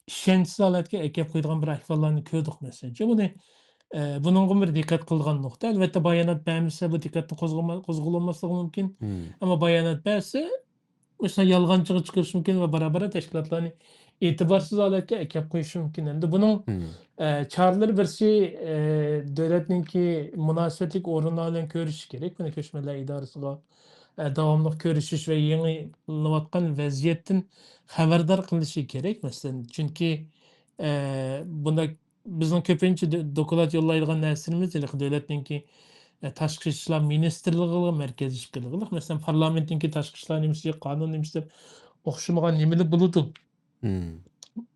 ئىشەنچسىز ھالەتكە ئەكەپ قويىدىغان بىر ئەھۋاللارنى كۆردۇق مەسىلەن. بۇنى، ئە، بۇنىڭغا بىر دىققەت قىلىدىغان نۇقتا. ئەلۋەتتە، بايانات بەرمىسە، بۇ دىققەتنى قوزغىما-، قوزغىلالماسلىقى مۇمكىن. مم. ئەمما بايانات بەرسە، مۇشۇنداق يالغانچىغا چىقىرىشى مۇمكىن ۋە بارا-بارا تەشكىلاتلارنى ئېتىبارسىز ھالەتكە ئەكەپ قويۇشى مۇمكىن. ئەمدى بۇنىڭ، مم. ئە، چارىلىرى بىرسى، ئە، دۆلەتنىڭكى مۇناسىۋەتلىك ئورۇنلار بىلەن كۆرۈشۈشى كېرەك. بۇنى كۆچمەنلەر ئىدارىسىغا، ئە، داۋاملىق كۆرۈشۈش ۋە يېڭىلىنىۋاتقان ۋەزىيەتتىن خەۋەردار قىلىشى كېرەك. مەسىلەن، چۈنكى، ئە، بۇنداق بىزنىڭ كۆپىنچە دو-، دوكلات يوللايدىغان نەرسىلىرىمىز ھېلىقى دۆلەتنىڭكى، ئە، تاشقى ئىشلار مىنىستىرلىقىغا مەركەزلىشىپ كېلىدۇ. مەسىلەن، پارلامېنتنىڭكى تاشقى ئىشلار نېمىسى، قانۇن نېمىسى دەپ ئوخشىمىغان نېمىلەر بولىدۇ. مم.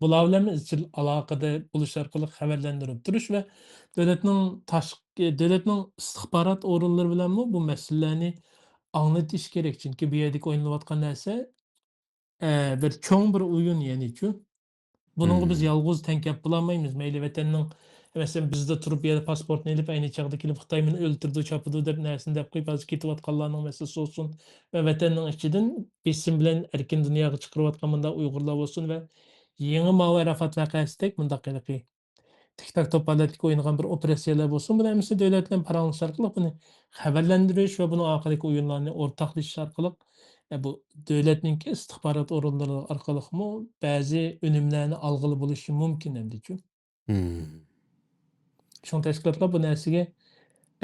بۇلار بىلەن ئىزچىل ئالاقىدە بولۇش ئارقىلىق خەۋەرلەندۈرۈپ تۇرۇش ۋە دۆلەتنىڭ تاشقى، دۆلەتنىڭ ئىستىخبارات ئورۇنلىرى بىلەنمۇ بۇ مەسىلىلەرنى ئاڭلىتىش كېرەك. چۈنكى بۇ يەردىكى ئوينىلىۋاتقان نەرسە، ئە، بىر چوڭ بىر ئويۇن، يەنىچۇ. بۇنىڭغا بىز مم. يالغۇز تەڭ كەپ بولالمايمىز. مەيلى ۋەتەننىڭ، مەسىلەن، بىزدە تۇرۇپ، يەنە پاسپورتنى ئېلىپ، ئەينى چاغدا كېلىپ خىتاي مېنى ئۆلتۈرىدۇ، چاپىدۇ دەپ نەرسىنى دەپ قويۇپ، ھازىر كېتىۋاتقانلارنىڭ مەسىلىسى بولسۇن ۋە ۋەتەننىڭ ئىچىدىن بېسىم بىلەن ئەركىن دۇنياغا چىقىرىۋاتقان مۇنداق ئۇيغۇرلار بولسۇن ۋە يېڭى ماۋۇ ئەرافات ۋەقەسىدەك مۇنداق ھېلىقى تىك تاك توپ ھالەتتىكى ئوينىغان بىر ئوپېراتسىيەلەر بولسۇن، بۇلار ھەممىسى دۆلەت بىلەن پاراڭلىشىش ئارقىلىق بۇنى خەۋەرلەندۈرۈش ۋە بۇنىڭ ئارقىدىكى ئويۇنلارنى ئورتاقلىشىش ئارقىلىق، ئە، بۇ دۆلەتنىڭكى ئىستىخبارات ئورۇنلىرى ئارقىلىقمۇ بەزى ئۈنۈملەرنى ئالغىلى بولۇشى مۇمكىن ئەمدىچۇ. مم. شۇڭا تەشكىلاتلار بۇ نەرسىگە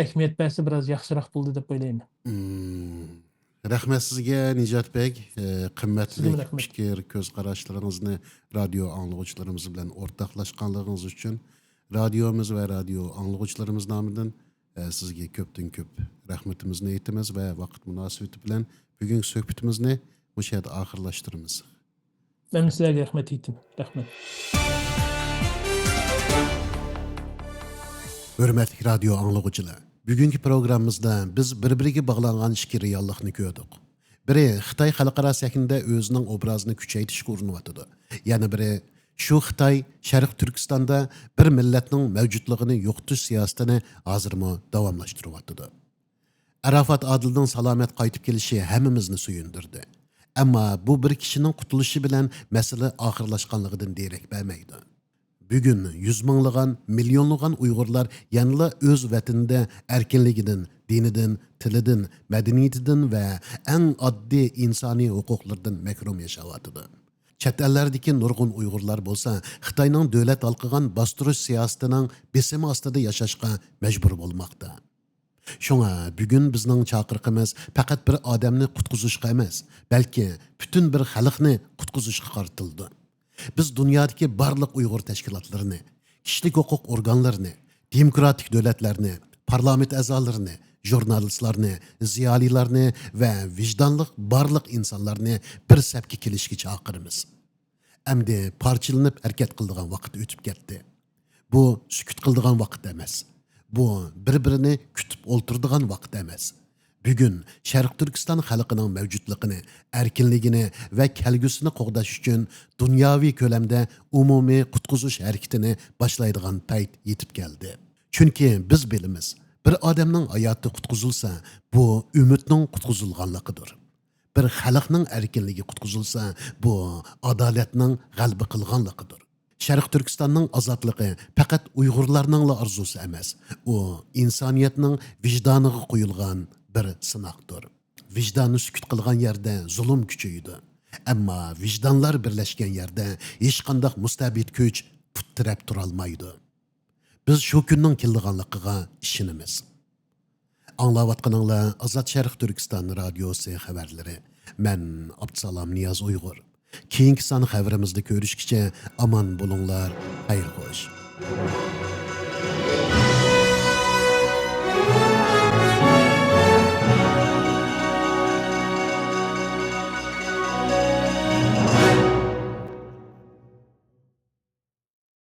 ئەھمىيەت بەرسە بىراز ياخشىراق بولىدۇ دەپ ئويلايمەن. مم. رەھمەت سىزگە، نىجات بەگ. ئە، قىممەتلىك پىكىر، كۆز قاراشلىرىڭىزنى رادىيو ئاڭلىغۇچىلىرىمىز بىلەن ئورتاقلاشقانلىقىڭىز ئۈچۈن رادىيومىز ۋە رادىيو ئاڭلىغۇچىلىرىمىز نامىدىن، ئە، سىزگە كۆپتىن كۆپ رەھمىتىمىزنى ئېيتىمىز ۋە ۋاقىت مۇناسىۋىتى بىلەن بۈگۈنكى سۆھبىتىمىزنى مۇشۇ يەردە ئاخىرلاشتۇرىمىز. مەن سىلەرگە رەھمەت ئېيتىمەن. رەھمەت. ھۆرمەتلىك رادىيو ئاڭلىغۇچىلار، بۈگۈنكى پروگراممىمىزدا بىز بىر-بىرىگە باغلانغان ئىككى رېئاللىقنى كۆردۇق. بىرى خىتاي خەلقئارا سەھنىدە ئۆزىنىڭ ئوبرازىنى كۈچەيتىشكە ئۇرۇنۇۋاتىدۇ. يەنە بىرى شۇ خىتاي شەرقىي تۈركىستاندا بىر مىللەتنىڭ مەۋجۇتلۇقىنى يوقىتىش سىياسىتىنى ھازىرمۇ داۋاملاشتۇرۇۋاتىدۇ. ئاراپات ئادىلنىڭ سالامەت قايتىپ كېلىشى ھەممىمىزنى سۆيۈندۈردى. ئەمما بۇ بىر كىشىنىڭ قۇتۇلۇشى بىلەن مەسىلە ئاخىرلاشقانلىقىدىن دېرەك بەرمەيدۇ. بۈگۈن يۈز مىڭلىغان، مىليونلىغان ئۇيغۇرلار يەنىلا ئۆز ۋەتىنىدە ئەركىنلىكىدىن، دىنىدىن، تىلىدىن، مەدەنىيىتىدىن ۋە ئەڭ ئاددىي ئىنسانىي ھوقۇقلىرىدىن مەھرۇم ياشاۋاتىدۇ. چەت ئەللەردىكى نۇرغۇن ئۇيغۇرلار بولسا خىتاينىڭ دۆلەت ھالقىغان باستۇرۇش سىياسىتىنىڭ بېسىمى ئاستىدا ياشاشقا مەجبۇر بولماقتا. شۇڭا بۈگۈن بىزنىڭ چاقىرىقىمىز پەقەت بىر ئادەمنى قۇتقۇزۇشقا ئەمەس، بەلكى پۈتۈن بىر خەلقنى قۇتقۇزۇشقا قارىتىلىدۇ. بىز دۇنيادىكى بارلىق ئۇيغۇر تەشكىلاتلىرىنى، كىشىلىك ھوقۇق ئورگانلىرىنى، دېموكراتىك دۆلەتلەرنى، پارلامېنت ئەزالىرىنى، ژۇرنالىستلارنى، زىيالىيلارنى ۋە ۋىجدانلىق بارلىق ئىنسانلارنى بىر سەپكە كېلىشكە چاقىرىمىز. ئەمدى پارچىلىنىپ ھەرىكەت قىلىدىغان ۋاقىت ئۆتۈپ كەتتى. بۇ سۈكۈت قىلىدىغان ۋاقىت ئەمەس. بۇ بىر-بىرىنى كۈتۈپ ئولتۇرىدىغان ۋاقىت ئەمەس. بۈگۈن شەرقىي تۈركىستان خەلقىنىڭ مەۋجۇتلۇقىنى، ئەركىنلىكىنى ۋە كەلگۈسىنى قوغداش ئۈچۈن دۇنياۋى كۆلەمدە ئومۇمىي قۇتقۇزۇش ھەرىكىتىنى باشلايدىغان پەيت يېتىپ كەلدى. چۈنكى بىز بىلىمىز، بىر ئادەمنىڭ ھاياتى قۇتقۇزۇلسا، بۇ ئۈمىدنىڭ قۇتقۇزۇلغانلىقىدۇر. بىر خەلقنىڭ ئەركىنلىكى قۇتقۇزۇلسا، بۇ ئادالەتنىڭ غەلىبە قىلغانلىقىدۇر. شەرقىي تۈركىستاننىڭ ئازادلىقى پەقەت ئۇيغۇرلارنىڭلا ئارزۇسى ئەمەس، ئۇ ئىنسانىيەتنىڭ ۋىجدانىغا قويۇلغان بىر سىناقتۇر. ۋىجدان سۈكۈت قىلغان يەردە زۇلۇم كۈچىيىدۇ. ئەمما ۋىجدانلار بىرلەشكەن يەردە ھېچقانداق مۇستەبىت كۈچ پۇت تىرەپ تۇرالمايدۇ. بىز شۇ كۈننىڭ كېلىدىغانلىقىغا ئىشىنىمىز. ئاڭلاۋاتقىنىڭلار ئازاد شەرق تۈركىستان رادىيوسى خەۋەرلىرى. مەن ئابدۇسالام نىياز ئۇيغۇر. كېيىنكى سان خەۋىرىمىزدە كۆرۈشكىچە ئامان بولۇڭلار، خەير خوش.